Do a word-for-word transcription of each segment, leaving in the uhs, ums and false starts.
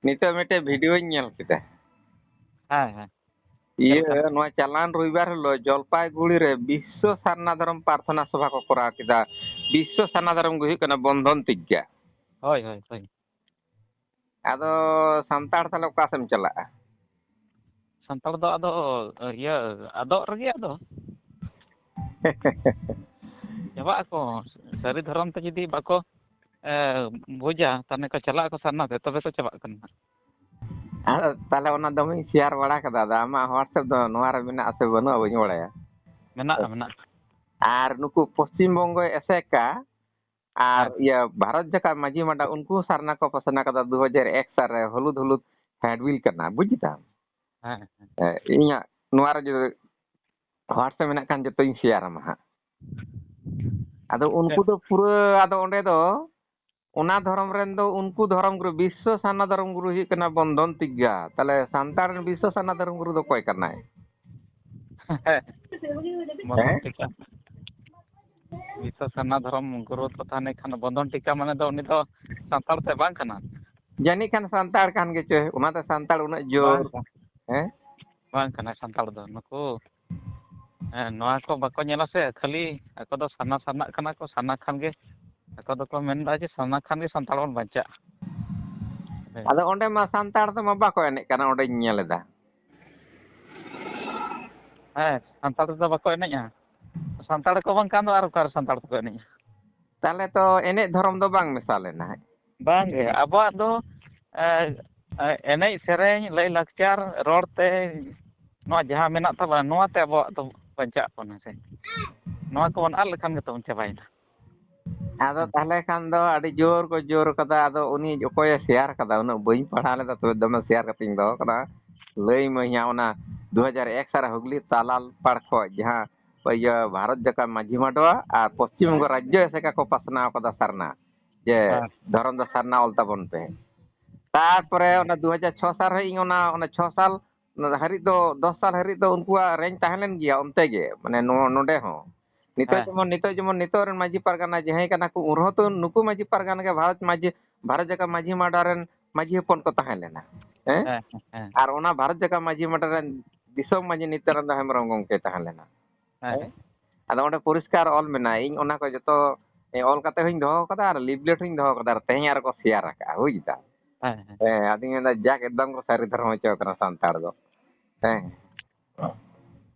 ᱱᱤᱛᱚᱜ ᱢᱤᱫᱴᱮᱡ ᱵᱷᱤᱰᱤᱭᱳᱧ ᱧᱮᱞ ᱠᱮᱫᱟ᱾ ᱦᱮᱸ, ᱦᱮᱸ᱾ ᱤᱭᱟᱹ, ᱪᱮᱫ ᱞᱮᱠᱟ? ᱱᱚᱣᱟ ᱪᱟᱞᱟᱱ ᱨᱚᱵᱤᱵᱟᱨ ᱦᱤᱞᱳᱜ ᱡᱚᱞᱯᱟᱭᱜᱩᱲᱤ ᱨᱮ ᱵᱤᱥᱥᱚ ᱥᱟᱨᱱᱟ ᱫᱷᱚᱨᱚᱢ ᱯᱨᱟᱨᱛᱷᱚᱱᱟ ᱥᱚᱵᱷᱟ ᱠᱚ ᱠᱚᱨᱟᱣ ᱠᱮᱫᱟ᱾ ᱵᱤᱥᱥᱚ ᱥᱟᱨᱱᱟ ᱫᱷᱚᱨᱚᱢ ᱜᱮ ᱦᱩᱭᱩᱜ ᱠᱟᱱᱟ ᱵᱚᱱᱫᱷᱚᱱ ᱛᱤᱡᱽᱜᱟ᱾ ᱦᱳᱭ, ᱦᱳᱭ, ᱦᱳᱭ᱾ ᱟᱫᱚ ᱥᱟᱱᱛᱟᱲ ᱛᱟᱦᱞᱮ ᱚᱠᱟ ᱥᱮᱫ ᱮᱢ ᱪᱟᱞᱟᱜᱼᱟ? ᱥᱟᱱᱛᱟᱲ ᱫᱚ ᱟᱫᱚ, ᱤᱭᱟᱹ, ᱟᱫᱚᱜ ᱨᱮᱜᱮ ᱟᱫᱚ᱾ ᱪᱟᱵᱟᱜ ᱟᱠᱚ᱾ ᱥᱟᱹᱨᱤ ᱫᱷᱚᱨᱚᱢ ᱛᱮ ᱡᱩᱫᱤ ᱵᱟᱠᱚ, ᱮ, ᱵᱩᱡᱟ, ᱛᱟᱦᱞᱮ ᱠᱚ ᱪᱟᱞᱟᱜ ᱟᱠᱚ ᱥᱟᱨᱱᱟ ᱛᱮ, ᱛᱚᱵᱮ ᱠᱚ ᱪᱟᱵᱟᱜ ᱠᱟᱱᱟ᱾ ᱟᱨ ᱛᱟᱦᱞᱮ ᱚᱱᱟ ᱫᱚᱢᱮᱧ ᱥᱮᱭᱟᱨ ᱵᱟᱲᱟ ᱠᱟᱫᱟ᱾ ᱟᱫᱚ ᱟᱢᱟᱜ WhatsApp ᱫᱚ ᱱᱚᱣᱟ ᱨᱮ ᱢᱮᱱᱟᱜ ᱟᱥᱮ ᱵᱟᱹᱱᱩᱜᱼᱟ, ᱵᱟᱹᱧ ᱵᱟᱲᱟᱭᱟ᱾ ᱢᱮᱱᱟᱜᱼᱟ, ᱢᱮᱱᱟᱜᱼᱟ᱾ ᱟᱨ ᱱᱩᱠᱩ ᱯᱚᱥᱪᱤᱢ ᱵᱚᱝᱜᱚ ᱮᱥᱮᱠᱟ ᱟᱨ ᱦᱮᱸ᱾ ᱤᱭᱟᱹ ᱵᱷᱟᱨᱚᱛ ᱡᱟᱠᱟᱛ ᱢᱟᱹᱡᱷᱤ ᱢᱟᱰᱣᱟ, ᱩᱱᱠᱩ ᱥᱟᱨᱱᱟ ᱠᱚ ᱯᱟᱥᱱᱟ ᱠᱟᱫᱟ ᱫᱩ ᱦᱟᱡᱟᱨ ᱮᱠ ᱥᱟᱞ ᱨᱮ, ᱦᱚᱞᱩᱫ ᱦᱚᱞᱩᱫ ᱦᱮᱰᱵᱤᱞ ᱠᱟᱱᱟ, ᱵᱩᱡ ᱠᱮᱫᱟᱢ? ᱦᱮᱸ, ᱦᱮᱸ᱾ ᱮ, ᱤᱧᱟᱹᱜ ᱱᱚᱣᱟ ᱨᱮ ᱡᱩᱫᱤ WhatsApp ᱢᱮᱱᱟᱜ ᱠᱷᱟᱱ ᱡᱚᱛᱚᱧ ᱥᱮᱭᱟᱨ ᱟᱢᱟ ᱦᱟᱸᱜ᱾ ᱟᱫᱚ ᱩᱱᱠᱩ ᱫᱚ ᱯᱩᱨᱟᱹ, ᱟᱫᱚ ᱚᱸᱰᱮ ᱫᱚ ᱚᱱᱟ ᱫᱷᱚᱨᱚᱢ ᱨᱮᱱ ᱫᱚ ᱩᱱᱠᱩ ᱫᱷᱚᱨᱚᱢ ᱜᱩᱨᱩ, ᱵᱤᱥᱥᱚ ᱥᱟᱨᱱᱟ ᱫᱷᱚᱨᱚᱢ ᱜᱩᱨᱩ ᱦᱩᱭᱩᱜ ᱠᱟᱱᱟ ᱵᱚᱱᱫᱷᱚᱱ ᱛᱤᱡᱽᱜᱟ᱾ ᱛᱟᱦᱞᱮ ᱥᱟᱱᱛᱟᱲ ᱨᱮᱱ ᱵᱤᱥᱥᱚ ᱥᱟᱨᱱᱟ ᱫᱷᱚᱨᱚᱢ ᱜᱩᱨᱩ ᱫᱚ ᱚᱠᱚᱭ ᱠᱟᱱᱟᱭ? ᱵᱚᱱᱫᱷᱚᱱ ᱦᱮᱸ? ᱛᱤᱡᱽᱜᱟ᱾ ᱵᱤᱥᱥᱚ ᱥᱟᱨᱱᱟ ᱫᱷᱚᱨᱚᱢ ᱜᱩᱨᱩ ᱫᱚ ᱛᱟᱦᱮᱱ ᱠᱷᱟᱱ ᱵᱚᱱᱫᱷᱚᱱ ᱴᱤᱠᱟ ᱢᱟᱱᱮ ᱫᱚ ᱩᱱᱤ ᱫᱚ ᱥᱟᱱᱛᱟᱲ ᱛᱮ ᱵᱟᱝ ᱠᱟᱱᱟ? ᱡᱟᱹᱱᱤᱡ ᱠᱷᱟᱱ ᱥᱟᱱᱛᱟᱲ ᱠᱟᱱ ᱜᱮᱪᱚᱭ, ᱚᱱᱟᱛᱮ ᱥᱟᱱᱛᱟᱲ ᱩᱱᱟᱹᱜ ᱡᱳᱨ᱾ ᱵᱟᱝ ᱠᱟᱱᱟ᱾ ᱦᱮᱸ? ᱵᱟᱝ ᱠᱟᱱᱟᱭ ᱥᱟᱱᱛᱟᱲ ᱫᱚ᱾ ᱱᱩᱠᱩ, ᱦᱮᱸ, ᱱᱚᱣᱟ ᱠᱚ ᱵᱟᱠᱚ ᱧᱮᱞᱟ ᱥᱮ, ᱠᱷᱟᱹᱞᱤ ᱟᱠᱚ ᱫᱚ ᱥᱟᱨᱱᱟ ᱥᱟᱨᱱᱟᱜ ᱠᱟᱱᱟ ᱠᱚ, ᱥᱟᱨᱱᱟ ᱠᱷᱟᱱ ᱜᱮ, ᱟᱠᱚ ᱫᱚᱠᱚ ᱢᱮᱱᱫᱟ ᱡᱮ ᱥᱟᱨᱱᱟ ᱠᱷᱟᱱ ᱜᱮ ᱥᱟᱱᱛᱟᱲ ᱵᱚᱱ ᱵᱟᱧᱪᱟᱜᱼᱟ᱾ ᱦᱮᱸ᱾ ᱟᱫᱚ ᱚᱸᱰᱮ ᱢᱟ ᱥᱟᱱᱛᱟᱲ ᱛᱮᱢᱟ ᱵᱟᱠᱚ ᱮᱱᱮᱡ ᱠᱟᱱᱟ, ᱚᱸᱰᱮᱧ ᱧᱮᱞ ᱮᱫᱟ᱾ ᱦᱮᱸ, ᱥᱟᱱᱛᱟᱲ ᱛᱮᱫᱚ ᱵᱟᱠᱚ ᱮᱱᱮᱡᱼᱟ᱾ ᱥᱟᱱᱛᱟᱲ ᱠᱚ ᱵᱟᱝ ᱠᱷᱟᱱ ᱫᱚ ᱟᱨ ᱚᱠᱟᱨᱮ ᱥᱟᱱᱛᱟᱲ ᱛᱮᱠᱚ ᱮᱱᱮᱡᱼᱟ? ᱛᱟᱦᱞᱮ ᱛᱚ ᱮᱱᱮᱡ ᱫᱷᱚᱨᱚᱢ ᱫᱚ ᱵᱟᱝ ᱢᱮᱥᱟ ᱞᱮᱱᱟ᱾ ᱵᱟᱝ ᱜᱮ, ᱟᱵᱚᱣᱟᱜ ᱫᱚ, ᱮ, ᱮ, ᱮᱱᱮᱡ ᱥᱮᱨᱮᱧ, ᱞᱟᱹᱭ ᱞᱟᱠᱪᱟᱨ, ᱨᱚᱲ ᱛᱮ, ᱱᱚᱣᱟ ᱡᱟᱦᱟᱸ ᱢᱮᱱᱟᱜ ᱛᱟᱵᱚᱱᱟ, ᱱᱚᱣᱟ ᱛᱮ ᱟᱵᱚᱣᱟᱜ ᱫᱚ ᱵᱟᱧᱪᱟᱜ ᱟᱵᱚᱱ, ᱦᱮᱸ ᱥᱮ᱾ ᱱᱚᱣᱟ ᱠᱚᱵᱚᱱ ᱟᱫ ᱞᱮᱠᱷᱟᱱ ᱜᱮᱛᱚ ᱵᱚᱱ ᱪᱟᱵᱟᱭᱮᱱᱟ᱾ ᱟᱫᱚ ᱦᱮᱸ᱾ ᱛᱟᱦᱞᱮ ᱠᱷᱟᱱ ᱫᱚ ᱟᱹᱰᱤ ᱡᱳᱨ ᱠᱚ ᱡᱳᱨ ᱠᱟᱫᱟ᱾ ᱟᱫᱚ ᱩᱱᱤ ᱚᱠᱚᱭᱮ ᱥᱮᱭᱟᱨ ᱠᱟᱫᱟ, ᱩᱱᱟᱹᱜ ᱵᱟᱹᱧ ᱯᱟᱲᱦᱟᱣ ᱞᱮᱫᱟ, ᱛᱚᱵᱮ ᱫᱚᱢᱮ ᱥᱮᱭᱟᱨ ᱠᱟᱛᱮᱧ ᱫᱚᱦᱚ ᱠᱟᱫᱟ᱾ ᱞᱟᱹᱭ ᱟᱹᱢᱟᱹᱧ ᱦᱟᱸᱜ, ᱚᱱᱟ ᱫᱩ ᱦᱟᱡᱟᱨ ᱮᱠ ᱥᱟᱞ ᱨᱮ ᱦᱩᱜᱽᱞᱤ ᱛᱟᱞᱟᱞ ᱯᱟᱲ ᱠᱷᱚᱡ ᱡᱟᱦᱟᱸ ᱤᱭᱟᱹ ᱵᱷᱟᱨᱚᱛ ᱡᱟᱠᱟᱛ ᱢᱟᱹᱡᱷᱤ ᱢᱟᱰᱣᱟ ᱟᱨ ᱯᱚᱥᱪᱤᱢ ᱵᱚᱝᱜᱚ ᱨᱟᱡᱽᱡᱚ ᱮᱥᱮᱠᱟ ᱠᱚ ᱯᱟᱥᱱᱟᱣ ᱠᱟᱫᱟ ᱥᱟᱨᱱᱟ, ᱡᱮ ᱦᱮᱸ᱾ ᱫᱷᱚᱨᱚᱢ ᱫᱚ ᱥᱟᱨᱱᱟ ᱚᱞ ᱛᱟᱵᱚᱱ ᱯᱮ᱾ ᱛᱟᱨᱯᱚᱨᱮ ᱚᱱᱟ ᱫᱩ ᱦᱟᱡᱟᱨ ᱪᱷᱚ ᱥᱟᱞ ᱨᱮ ᱤᱧ ᱚᱱᱟ, ᱚᱱᱟ ᱪᱷᱚ ᱥᱟᱞ ᱦᱟᱹᱨᱤᱡ ᱫᱚ, ᱫᱚᱥ ᱥᱟᱞ ᱦᱟᱹᱨᱤᱡ ᱫᱚ ᱩᱱᱠᱩᱣᱟᱜ ᱨᱮᱧᱡᱽ ᱛᱟᱦᱮᱸ ᱞᱮᱱ ᱜᱮᱭᱟ ᱚᱱᱛᱮ ᱜᱮ, ᱢᱟᱱᱮ ᱱᱚ-, ᱱᱚᱰᱮ ᱦᱚᱸ᱾ ᱱᱤᱛᱚᱜ ᱦᱮᱸ᱾ ᱡᱮᱢᱚᱱ, ᱱᱤᱛᱚᱜ ᱡᱮᱢᱚᱱ ᱱᱤᱛᱚᱜ ᱨᱮᱱ ᱢᱟᱹᱡᱷᱤ ᱯᱟᱨᱜᱟᱱᱟ ᱡᱟᱦᱟᱸᱭ ᱠᱟᱱᱟ ᱠᱚ, ᱩᱱ ᱨᱮᱦᱚᱸ ᱛᱚ ᱱᱩᱠᱩ ᱢᱟᱹᱡᱷᱤ ᱯᱟᱨᱜᱟᱱᱟ ᱜᱮ ᱵᱷᱟᱨᱚᱛ ᱢᱟᱹᱡᱷᱤ, ᱵᱷᱟᱨᱚᱛ ᱡᱟᱠᱟᱛ ᱢᱟᱹᱡᱷᱤ ᱢᱟᱰᱣᱟ ᱨᱮᱱ ᱢᱟᱹᱡᱷᱤ ᱦᱚᱯᱚᱱ ᱠᱚ ᱛᱟᱦᱮᱸ ᱞᱮᱱᱟ᱾ ᱦᱮᱸ? ᱦᱮᱸ, ᱦᱮᱸ᱾ ᱟᱨ ᱚᱱᱟ ᱵᱷᱟᱨᱚᱛ ᱡᱟᱠᱟᱛ ᱢᱟᱹᱡᱷᱤ ᱢᱚᱴᱷ ᱨᱮᱱ ᱫᱤᱥᱚᱢ ᱢᱟᱹᱡᱷᱤ ᱱᱤᱛᱭᱟᱱᱟᱱᱫ ᱦᱮᱢᱵᱨᱚᱢ ᱜᱚᱢᱠᱮ ᱛᱟᱦᱮᱸ ᱞᱮᱱᱟ᱾ ᱦᱮᱸ᱾ ᱦᱮᱸ? ᱟᱫᱚ ᱚᱸᱰᱮ ᱯᱚᱨᱤᱥᱠᱟᱨ ᱚᱞ ᱢᱮᱱᱟᱜᱼᱟ, ᱤᱧ ᱚᱱᱟ ᱠᱚ ᱡᱚᱛᱚ, ᱮ, ᱚᱞ ᱠᱟᱛᱮ ᱦᱚᱧ ᱫᱚᱦᱚ ᱠᱟᱫᱟ ᱟᱨ leaflet ᱦᱚᱧ ᱫᱚᱦᱚ ᱠᱟᱫᱟ ᱟᱨ ᱛᱮᱦᱮᱧ ᱟᱨᱚ ᱠᱚ share ᱟᱠᱟᱫᱼᱟ, ᱵᱩᱡᱽ ᱫᱟᱢ? ᱦᱮᱸ, ᱦᱮᱸ᱾ ᱦᱮᱸ, ᱟᱫᱚᱧ ᱢᱮᱱᱫᱟ, ᱡᱟᱠ, ᱮᱠᱫᱚᱢ ᱠᱚ ᱥᱟᱹᱨᱤ ᱫᱷᱚᱨᱚᱢ ᱦᱚᱪᱚ ᱠᱟᱱᱟ ᱥᱟᱱᱛᱟᱲ ᱫᱚ᱾ ᱦᱮᱸ᱾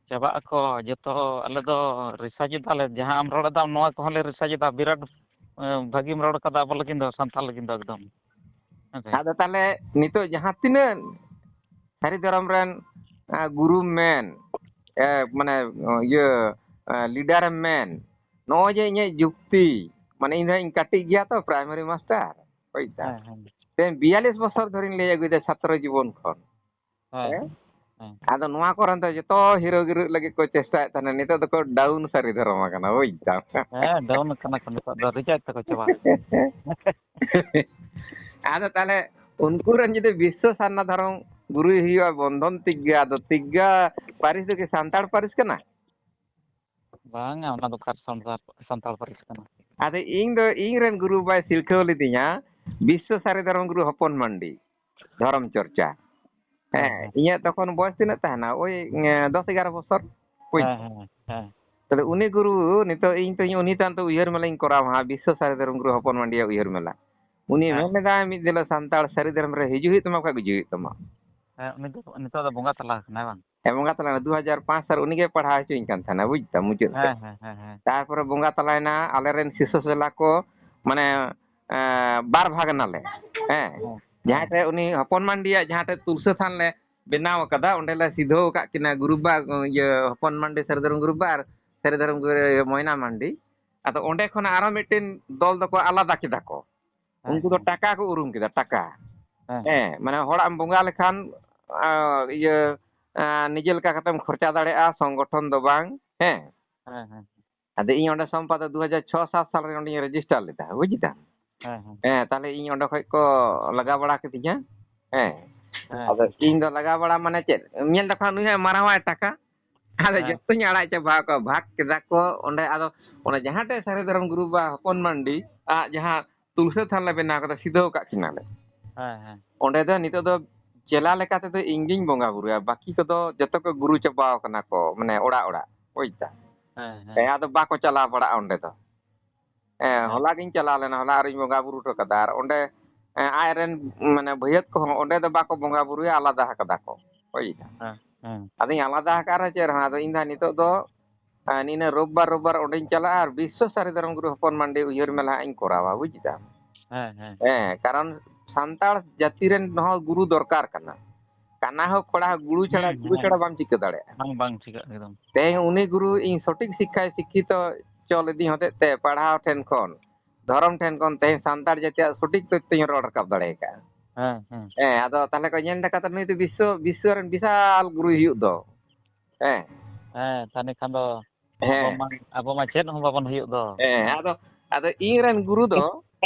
ᱪᱟᱵᱟᱜ ᱟᱠᱚ ᱡᱚᱛᱚ, ᱟᱞᱮ ᱫᱚ research ᱮᱫᱟᱞᱮ, ᱡᱟᱦᱟᱸ ᱟᱢ ᱨᱚᱲ ᱮᱫᱟᱢ ᱱᱚᱣᱟ ᱠᱚᱦᱚᱸ ᱞᱮ research ᱮᱫᱟ, ᱵᱤᱨᱟᱴ, ᱮ, ᱵᱷᱟᱹᱜᱤᱢ ᱨᱚᱲ ᱠᱟᱫᱟ ᱟᱵᱚ ᱞᱟᱹᱜᱤᱫ ᱫᱚ, ᱥᱟᱱᱛᱟᱲ ᱞᱟᱹᱜᱤᱫ ᱫᱚ ᱮᱠᱫᱚᱢ᱾ ᱦᱮᱸ ᱥᱮ? ᱟᱫᱚ ᱛᱟᱦᱞᱮ ᱱᱤᱛᱚᱜ ᱡᱟᱦᱟᱸ ᱛᱤᱱᱟᱹᱜ ᱥᱟᱹᱨᱤ ᱫᱷᱚᱨᱚᱢ ᱨᱮᱱ, ᱮ, ᱜᱩᱨᱩᱢ ᱢᱮᱱ, ᱮ, ᱢᱟᱱᱮ, ᱤᱭᱟᱹ, ᱮ, leader ᱮᱢ ᱢᱮᱱ, ᱱᱚᱜᱼᱚᱭ ᱡᱮ ᱤᱧᱟᱹᱜ ᱡᱩᱠᱛᱤ, ᱢᱟᱱᱮ ᱤᱧ ᱫᱚ ᱤᱧ ᱠᱟᱹᱴᱤᱡ ᱜᱮᱭᱟ ᱛᱚ, primary master, ᱵᱩᱡᱽ ᱫᱟᱢ? ᱦᱮᱸ, ᱦᱮᱸ᱾ ᱛᱮᱦᱮᱧ ᱵᱤᱭᱟᱞᱤᱥ ᱵᱚᱪᱷᱚᱨ ᱫᱷᱚᱨᱮᱧ ᱞᱟᱹᱭ ᱟᱹᱜᱩᱭᱮᱫᱟ ᱪᱷᱟᱛᱨᱚ ᱡᱤᱵᱚᱱ ᱠᱷᱚᱱ᱾ ᱦᱮᱸ, ᱦᱮᱸ? ᱦᱮᱸ᱾ ᱟᱫᱚ ᱱᱚᱣᱟ ᱠᱚᱨᱮᱱ ᱫᱚ ᱡᱚᱛᱚ ᱦᱤᱨᱳ ᱜᱤᱨᱟᱹᱜ ᱞᱟᱹᱜᱤᱫ ᱠᱚ ᱪᱮᱥᱴᱟᱭᱮᱫ ᱛᱟᱦᱮᱱᱟ, ᱱᱤᱛᱚᱜ ᱫᱚᱠᱚ down ᱥᱟᱹᱨᱤ ᱫᱷᱚᱨᱚᱢ ᱟᱠᱟᱱᱟ, ᱵᱩᱡᱽ ᱫᱟᱢ? ᱦᱮᱸ, down ᱟᱠᱟᱱᱟ ᱠᱚ, ᱱᱤᱛᱚᱜ ᱫᱚ reject ᱛᱮᱠᱚ ᱪᱟᱵᱟ ᱟᱠᱟᱱᱟ᱾ ᱟᱫᱚ ᱛᱟᱦᱞᱮ ᱩᱱᱠᱩ ᱨᱮᱱ ᱡᱩᱫᱤ ᱵᱤᱥᱥᱚ ᱥᱟᱨᱱᱟ ᱫᱷᱚᱨᱚᱢ ᱜᱩᱨᱩᱭ ᱦᱩᱭᱩᱜᱼᱟ, ᱵᱚᱱᱫᱷᱚᱱ ᱛᱤᱜᱽᱜᱟ, ᱟᱫᱚ ᱛᱤᱜᱽᱜᱟ ᱯᱟᱹᱨᱤᱥ ᱫᱚ ᱠᱤ ᱥᱟᱱᱛᱟᱲ ᱯᱟᱹᱨᱤᱥ ᱠᱟᱱᱟ? ᱵᱟᱝᱟ, ᱚᱱᱟ ᱫᱚ ᱚᱠᱟ ᱥᱟᱱᱛᱟᱲ, ᱥᱟᱱᱛᱟᱲ ᱯᱟᱹᱨᱤᱥ ᱠᱟᱱᱟ᱾ ᱟᱫᱚ ᱤᱧ ᱫᱚ, ᱤᱧ ᱨᱮᱱ ᱜᱩᱨᱩ ᱵᱟᱵᱟᱭ ᱥᱤᱞᱠᱷᱟᱹᱣ ᱞᱤᱫᱤᱧᱟ, ᱵᱤᱥᱥᱚ ᱥᱟᱹᱨᱤ ᱫᱷᱚᱨᱚᱢ ᱜᱩᱨᱩ ᱦᱚᱯᱚᱱ ᱢᱟᱱᱰᱤ, ᱫᱷᱚᱨᱚᱢ ᱪᱚᱨᱪᱟ᱾ ᱦᱮᱸ, ᱦᱮᱸ, ᱦᱮᱸ᱾ ᱤᱧᱟᱹᱜ ᱛᱚᱠᱷᱚᱱ ᱵᱚᱭᱮᱥ ᱛᱤᱱᱟᱹᱜ ᱛᱟᱦᱮᱱᱟ? ᱳᱭ, ᱮᱸ, ᱫᱚᱥ ᱮᱜᱟᱨᱚ ᱵᱚᱪᱷᱚᱨ᱾ ᱵᱩᱡᱽ? ᱦᱮᱸ, ᱦᱮᱸ, ᱦᱮᱸ᱾ ᱛᱟᱦᱞᱮ ᱩᱱᱤ ᱜᱩᱨᱩ ᱱᱤᱛᱚᱜ ᱤᱧ ᱛᱚ, ᱩᱱᱤ ᱛᱟᱭᱚᱢ ᱛᱮ ᱩᱭᱦᱟᱹᱨ ᱢᱮᱞᱟᱧ ᱠᱚᱨᱟᱣᱟ ᱦᱟᱸᱜ, ᱵᱤᱥᱥᱚ ᱥᱟᱹᱨᱤ ᱫᱷᱚᱨᱚᱢ ᱜᱩᱨᱩ ᱦᱚᱯᱚᱱ ᱢᱟᱱᱰᱤᱭᱟᱜ ᱩᱭᱦᱟᱹᱨ ᱢᱮᱞᱟ᱾ ᱩᱱᱤ ᱦᱮᱸ᱾ ᱢᱮᱱ ᱞᱮᱫᱟᱭ ᱢᱤᱫ ᱫᱤᱱ ᱦᱤᱞᱳᱜ, "ᱥᱟᱱᱛᱟᱲ ᱥᱟᱹᱨᱤ ᱫᱷᱚᱨᱚᱢ ᱨᱮ ᱦᱤᱡᱩᱜ ᱦᱩᱭᱩᱜ ᱛᱟᱢᱟ, ᱵᱟᱠᱷᱟᱡ ᱜᱩᱡᱩᱜ ᱦᱩᱭᱩᱜ ᱛᱟᱢᱟ᱾" ᱦᱮᱸ, ᱩᱱᱤ ᱫᱚ ᱱᱤᱛᱚᱜ ᱫᱚ ᱵᱚᱸᱜᱟ ᱛᱟᱞᱟ ᱟᱠᱟᱱᱟᱭ ᱵᱟᱝ? ᱦᱮᱸ, ᱵᱚᱸᱜᱟ ᱛᱟᱞᱟᱭᱮᱱᱟ᱾ ᱫᱩ ᱦᱟᱡᱟᱨ ᱯᱟᱸᱪ ᱥᱟᱞ ᱩᱱᱤ ᱜᱮ ᱯᱟᱲᱦᱟᱣ ᱦᱚᱪᱚᱧ ᱠᱟᱱ ᱛᱟᱦᱮᱱᱟ, ᱵᱩᱡᱽ ᱛᱟᱢ, ᱢᱩᱪᱟᱹᱫ ᱥᱮᱫ᱾ ᱦᱮᱸ, ᱦᱮᱸ, ᱦᱮᱸ, ᱦᱮᱸ᱾ ᱛᱟᱨᱯᱚᱨᱮ ᱵᱚᱸᱜᱟ ᱛᱟᱞᱟᱭᱮᱱᱟ, ᱟᱞᱮᱨᱮᱱ ᱥᱤᱥᱥᱚ ᱥᱮᱞᱟ ᱠᱚ, ᱢᱟᱱᱮ, ᱮᱸ, ᱵᱟᱨ ᱵᱷᱟᱜᱽ ᱮᱱᱟᱞᱮ᱾ ᱦᱮᱸ᱾ ᱦᱮᱸ, ᱡᱟᱦᱟᱸ ᱦᱮᱸ᱾ ᱴᱷᱮᱡ ᱩᱱᱤ ᱦᱚᱯᱚᱱ ᱢᱟᱱᱰᱤᱭᱟᱜ ᱡᱟᱦᱟᱸ ᱴᱷᱮᱡ ᱛᱩᱞᱥᱟᱹ ᱛᱷᱟᱱ ᱞᱮ ᱵᱮᱱᱟᱣ ᱟᱠᱟᱫᱟ, ᱚᱸᱰᱮ ᱞᱮ ᱥᱤᱫᱷᱟᱹᱣ ᱟᱠᱟᱫ ᱠᱤᱱᱟ ᱜᱩᱨᱩ ᱵᱟᱵᱟ, ᱤᱭᱟᱹ, ᱦᱚᱯᱚᱱ ᱢᱟᱱᱰᱤ, ᱥᱟᱹᱨᱤ ᱫᱷᱚᱨᱚᱢ ᱜᱩᱨᱩ ᱵᱟᱵᱟ ᱟᱨ ᱥᱟᱹᱨᱤ ᱫᱷᱚᱨᱚᱢ ᱜᱩᱨᱩ ᱢᱚᱭᱱᱟ ᱢᱟᱱᱰᱤ᱾ ᱟᱫᱚ ᱚᱸᱰᱮ ᱠᱷᱚᱱᱟᱜ ᱟᱨᱚ ᱢᱤᱫᱴᱮᱱ ᱫᱚᱞ ᱫᱚᱠᱚ ᱟᱞᱟᱫᱟ ᱠᱮᱫᱟ ᱠᱚ᱾ ᱦᱮᱸ, ᱩᱱᱠᱩ ᱫᱚ ᱦᱮᱸ᱾ ᱴᱟᱠᱟ ᱠᱚ ᱩᱨᱩᱢ ᱠᱮᱫᱟ, ᱴᱟᱠᱟ᱾ ᱦᱮᱸ᱾ ᱦᱮᱸ, ᱢᱟᱱᱮ ᱦᱚᱲᱟᱜ ᱮᱢ ᱵᱚᱸᱜᱟ ᱞᱮᱠᱷᱟᱱ, ᱟ, ᱤᱭᱟᱹ, ᱟ, ᱱᱤᱡᱮ ᱞᱮᱠᱟ ᱠᱟᱛᱮᱢ ᱠᱷᱚᱨᱪᱟ ᱫᱟᱲᱮᱭᱟᱜᱼᱟ, ᱥᱚᱝᱜᱚᱴᱷᱚᱱ ᱫᱚ ᱵᱟᱝ᱾ ᱦᱮᱸ᱾ ᱦᱮᱸ, ᱦᱮᱸ᱾ ᱟᱫᱚ ᱤᱧ ᱚᱸᱰᱮ ᱥᱚᱢᱯᱟᱫᱚᱠ ᱫᱩ ᱦᱟᱡᱟᱨ ᱪᱷᱚ ᱥᱟᱛ ᱥᱟᱞ ᱨᱮ ᱚᱸᱰᱮᱧ register ᱞᱮᱫᱟ, ᱵᱩᱡᱽ ᱫᱟᱢ? ᱦᱮᱸ, ᱦᱮᱸ᱾ ᱦᱮᱸ, ᱛᱟᱦᱞᱮ ᱤᱧ ᱚᱸᱰᱮ ᱠᱷᱚᱡ ᱠᱚ ᱞᱟᱜᱟ ᱵᱟᱲᱟ ᱠᱤᱫᱤᱧᱟ᱾ ᱦᱮᱸ᱾ ᱦᱮᱸ, ᱟᱫᱚ ᱦᱮᱸ᱾ ᱤᱧ ᱫᱚ ᱞᱟᱜᱟ ᱵᱟᱲᱟ ᱢᱟᱱᱮ ᱪᱮᱫ? ᱧᱮᱞ ᱫᱟᱠᱚ ᱱᱩᱭ ᱦᱚᱸ ᱮᱢᱟᱨᱟᱣᱟᱭ ᱴᱟᱠᱟ᱾ ᱟᱫᱚ ᱦᱮᱸ᱾ ᱡᱚᱛᱚᱧ ᱟᱲᱟᱜ ᱪᱟᱵᱟ ᱠᱚᱣᱟ, ᱵᱷᱟᱜᱽ ᱠᱮᱫᱟ ᱠᱚ᱾ ᱚᱸᱰᱮ ᱟᱫᱚ ᱚᱱᱟ ᱡᱟᱦᱟᱸ ᱴᱷᱮᱡ ᱥᱟᱹᱨᱤ ᱫᱷᱚᱨᱚᱢ ᱜᱩᱨᱩ ᱵᱟ ᱦᱚᱯᱚᱱ ᱢᱟᱱᱰᱤ ᱟᱜ ᱡᱟᱦᱟᱸ ᱛᱩᱞᱥᱟᱹ ᱛᱷᱟᱱ ᱞᱮ ᱵᱮᱱᱟᱣ ᱠᱟᱫᱟ, ᱥᱤᱫᱷᱟᱹᱣ ᱠᱟᱜ ᱠᱤᱱᱟᱞᱮ᱾ ᱦᱮᱸ, ᱦᱮᱸ᱾ ᱚᱸᱰᱮ ᱫᱚ ᱱᱤᱛᱚᱜ ᱫᱚ ᱪᱮᱞᱟ ᱞᱮᱠᱟ ᱛᱮᱫᱚ ᱤᱧ ᱜᱤᱧ ᱵᱚᱸᱜᱟ ᱵᱩᱨᱩᱭᱟ, ᱵᱟᱹᱠᱤ ᱠᱚᱫᱚ ᱡᱚᱛᱚ ᱠᱚ ᱜᱩᱨᱩ ᱪᱟᱵᱟᱣ ᱠᱟᱱᱟ ᱠᱚ, ᱢᱟᱱᱮ ᱚᱲᱟᱜ ᱚᱲᱟᱜ, ᱵᱩᱡᱽ ᱫᱟ? ᱦᱮᱸ, ᱦᱮᱸ᱾ ᱦᱮᱸ, ᱟᱫᱚ ᱵᱟᱠᱚ ᱪᱟᱞᱟᱣ ᱵᱟᱲᱟᱜᱼᱟ ᱚᱸᱰᱮ ᱫᱚ᱾ ᱦᱮᱸ, ᱦᱮᱸ᱾ ᱦᱚᱞᱟ ᱜᱤᱧ ᱪᱟᱞᱟᱣ ᱞᱮᱱᱟ, ᱦᱚᱞᱟ ᱟᱨᱤᱧ ᱵᱚᱸᱜᱟ ᱵᱩᱨᱩ ᱦᱚᱴᱚ ᱠᱟᱫᱟ᱾ ᱟᱨ ᱚᱸᱰᱮ, ᱮᱸ, ᱟᱡ ᱨᱮᱱ, ᱢᱟᱱᱮ, ᱵᱷᱟᱹᱭᱟᱹᱛ ᱠᱚᱦᱚᱸ ᱚᱸᱰᱮ ᱫᱚ ᱵᱟᱠᱚ ᱵᱚᱸᱜᱟ ᱵᱩᱨᱩᱭᱟ, ᱟᱞᱟᱫᱟ ᱟᱠᱟᱫᱟ ᱠᱚ, ᱵᱩᱡᱽ ᱫᱟ? ᱦᱮᱸ, ᱦᱮᱸ᱾ ᱟᱫᱚᱧ ᱟᱞᱟᱫᱟ ᱟᱠᱟᱫ ᱨᱮᱦᱚᱸ ᱪᱮᱫ ᱨᱮᱦᱚᱸ, ᱟᱫᱚ ᱤᱧ ᱫᱚ ᱦᱟᱸᱜ ᱱᱤᱛᱚᱜ ᱫᱚ, ᱮᱸ, ᱱᱤᱱᱟᱹ ᱨᱳᱵᱵᱟᱨ, ᱨᱳᱵᱵᱟᱨ ᱚᱸᱰᱮᱧ ᱪᱟᱞᱟᱜᱼᱟ ᱟᱨ ᱵᱤᱥᱥᱚ ᱥᱟᱹᱨᱤ ᱫᱷᱚᱨᱚᱢ ᱜᱩᱨᱩ ᱦᱚᱯᱚᱱ ᱢᱟᱱᱰᱤ ᱩᱭᱦᱟᱹᱨ ᱢᱮᱞᱟ ᱦᱟᱸᱜ ᱤᱧ ᱠᱚᱨᱟᱣᱟ, ᱵᱩᱡᱽ ᱫᱟᱢ? ᱦᱮᱸ, ᱦᱮᱸ᱾ ᱦᱮᱸ, ᱠᱟᱨᱚᱱ ᱥᱟᱱᱛᱟᱲ ᱡᱟᱹᱛᱤ ᱨᱮᱱ ᱦᱚᱸ ᱜᱩᱨᱩ ᱫᱚᱨᱠᱟᱨ ᱠᱟᱱᱟ᱾ ᱠᱟᱱᱟ ᱦᱚᱸ ᱠᱚᱲᱟ ᱦᱚᱸ ᱜᱩᱨᱩ ᱪᱷᱟᱲᱟ, ᱦᱩᱸ, ᱜᱩᱨᱩ ᱦᱮᱸ᱾ ᱪᱷᱟᱲᱟ ᱵᱟᱢ ᱪᱤᱠᱟᱹ ᱫᱟᱲᱮᱭᱟᱜᱼᱟ᱾ ᱵᱟᱝ, ᱵᱟᱝ ᱪᱤᱠᱟᱹᱜ ᱮᱠᱫᱚᱢ᱾ ᱛᱮᱦᱮᱧ ᱩᱱᱤ ᱜᱩᱨᱩ ᱤᱧ ᱥᱚᱴᱷᱤᱠ ᱥᱤᱠᱠᱷᱟᱭ ᱥᱤᱠᱠᱷᱤᱛᱚ ᱪᱚ ᱞᱤᱫᱤᱧ ᱦᱚᱛᱮᱡ ᱛᱮ ᱯᱟᱲᱦᱟᱣ ᱴᱷᱮᱱ ᱠᱷᱚᱱ, ᱫᱷᱚᱨᱚᱢ ᱴᱷᱮᱱ ᱠᱷᱚᱱ ᱛᱮᱦᱮᱧ ᱥᱟᱱᱛᱟᱲ ᱡᱟᱹᱛᱤᱭᱟᱜ ᱥᱚᱴᱷᱤᱠ ᱛᱚᱛᱛᱷᱚᱧ ᱨᱚᱲ ᱨᱟᱠᱟᱵ ᱫᱟᱲᱮ ᱟᱠᱟᱫᱼᱟ᱾ ᱦᱮᱸ, ᱦᱮᱸ᱾ ᱦᱮᱸ, ᱟᱫᱚ ᱛᱟᱦᱚᱞᱮ ᱠᱚ ᱧᱮᱞ ᱞᱮᱠᱟ ᱛᱮ ᱱᱩᱭ ᱫᱚ ᱵᱤᱥᱥᱚ, ᱵᱤᱥᱥᱚ ᱨᱮᱱ ᱵᱤᱥᱟᱞ ᱜᱩᱨᱩᱭ ᱦᱩᱭᱩᱜ ᱫᱚ᱾ ᱦᱮᱸ᱾ ᱦᱮᱸ, ᱛᱟᱦᱞᱮ ᱠᱷᱟᱱ ᱫᱚ ᱟᱵᱚ ᱦᱮᱸ᱾ ᱢᱟ, ᱟᱵᱚ ᱢᱟ ᱪᱮᱫ ᱦᱚᱸ ᱵᱟᱵᱚᱱ ᱦᱩᱭᱩᱜ ᱫᱚ᱾ ᱦᱮᱸ, ᱟᱫᱚ, ᱟᱫᱚ ᱤᱧ ᱨᱮᱱ ᱜᱩᱨᱩ ᱫᱚ,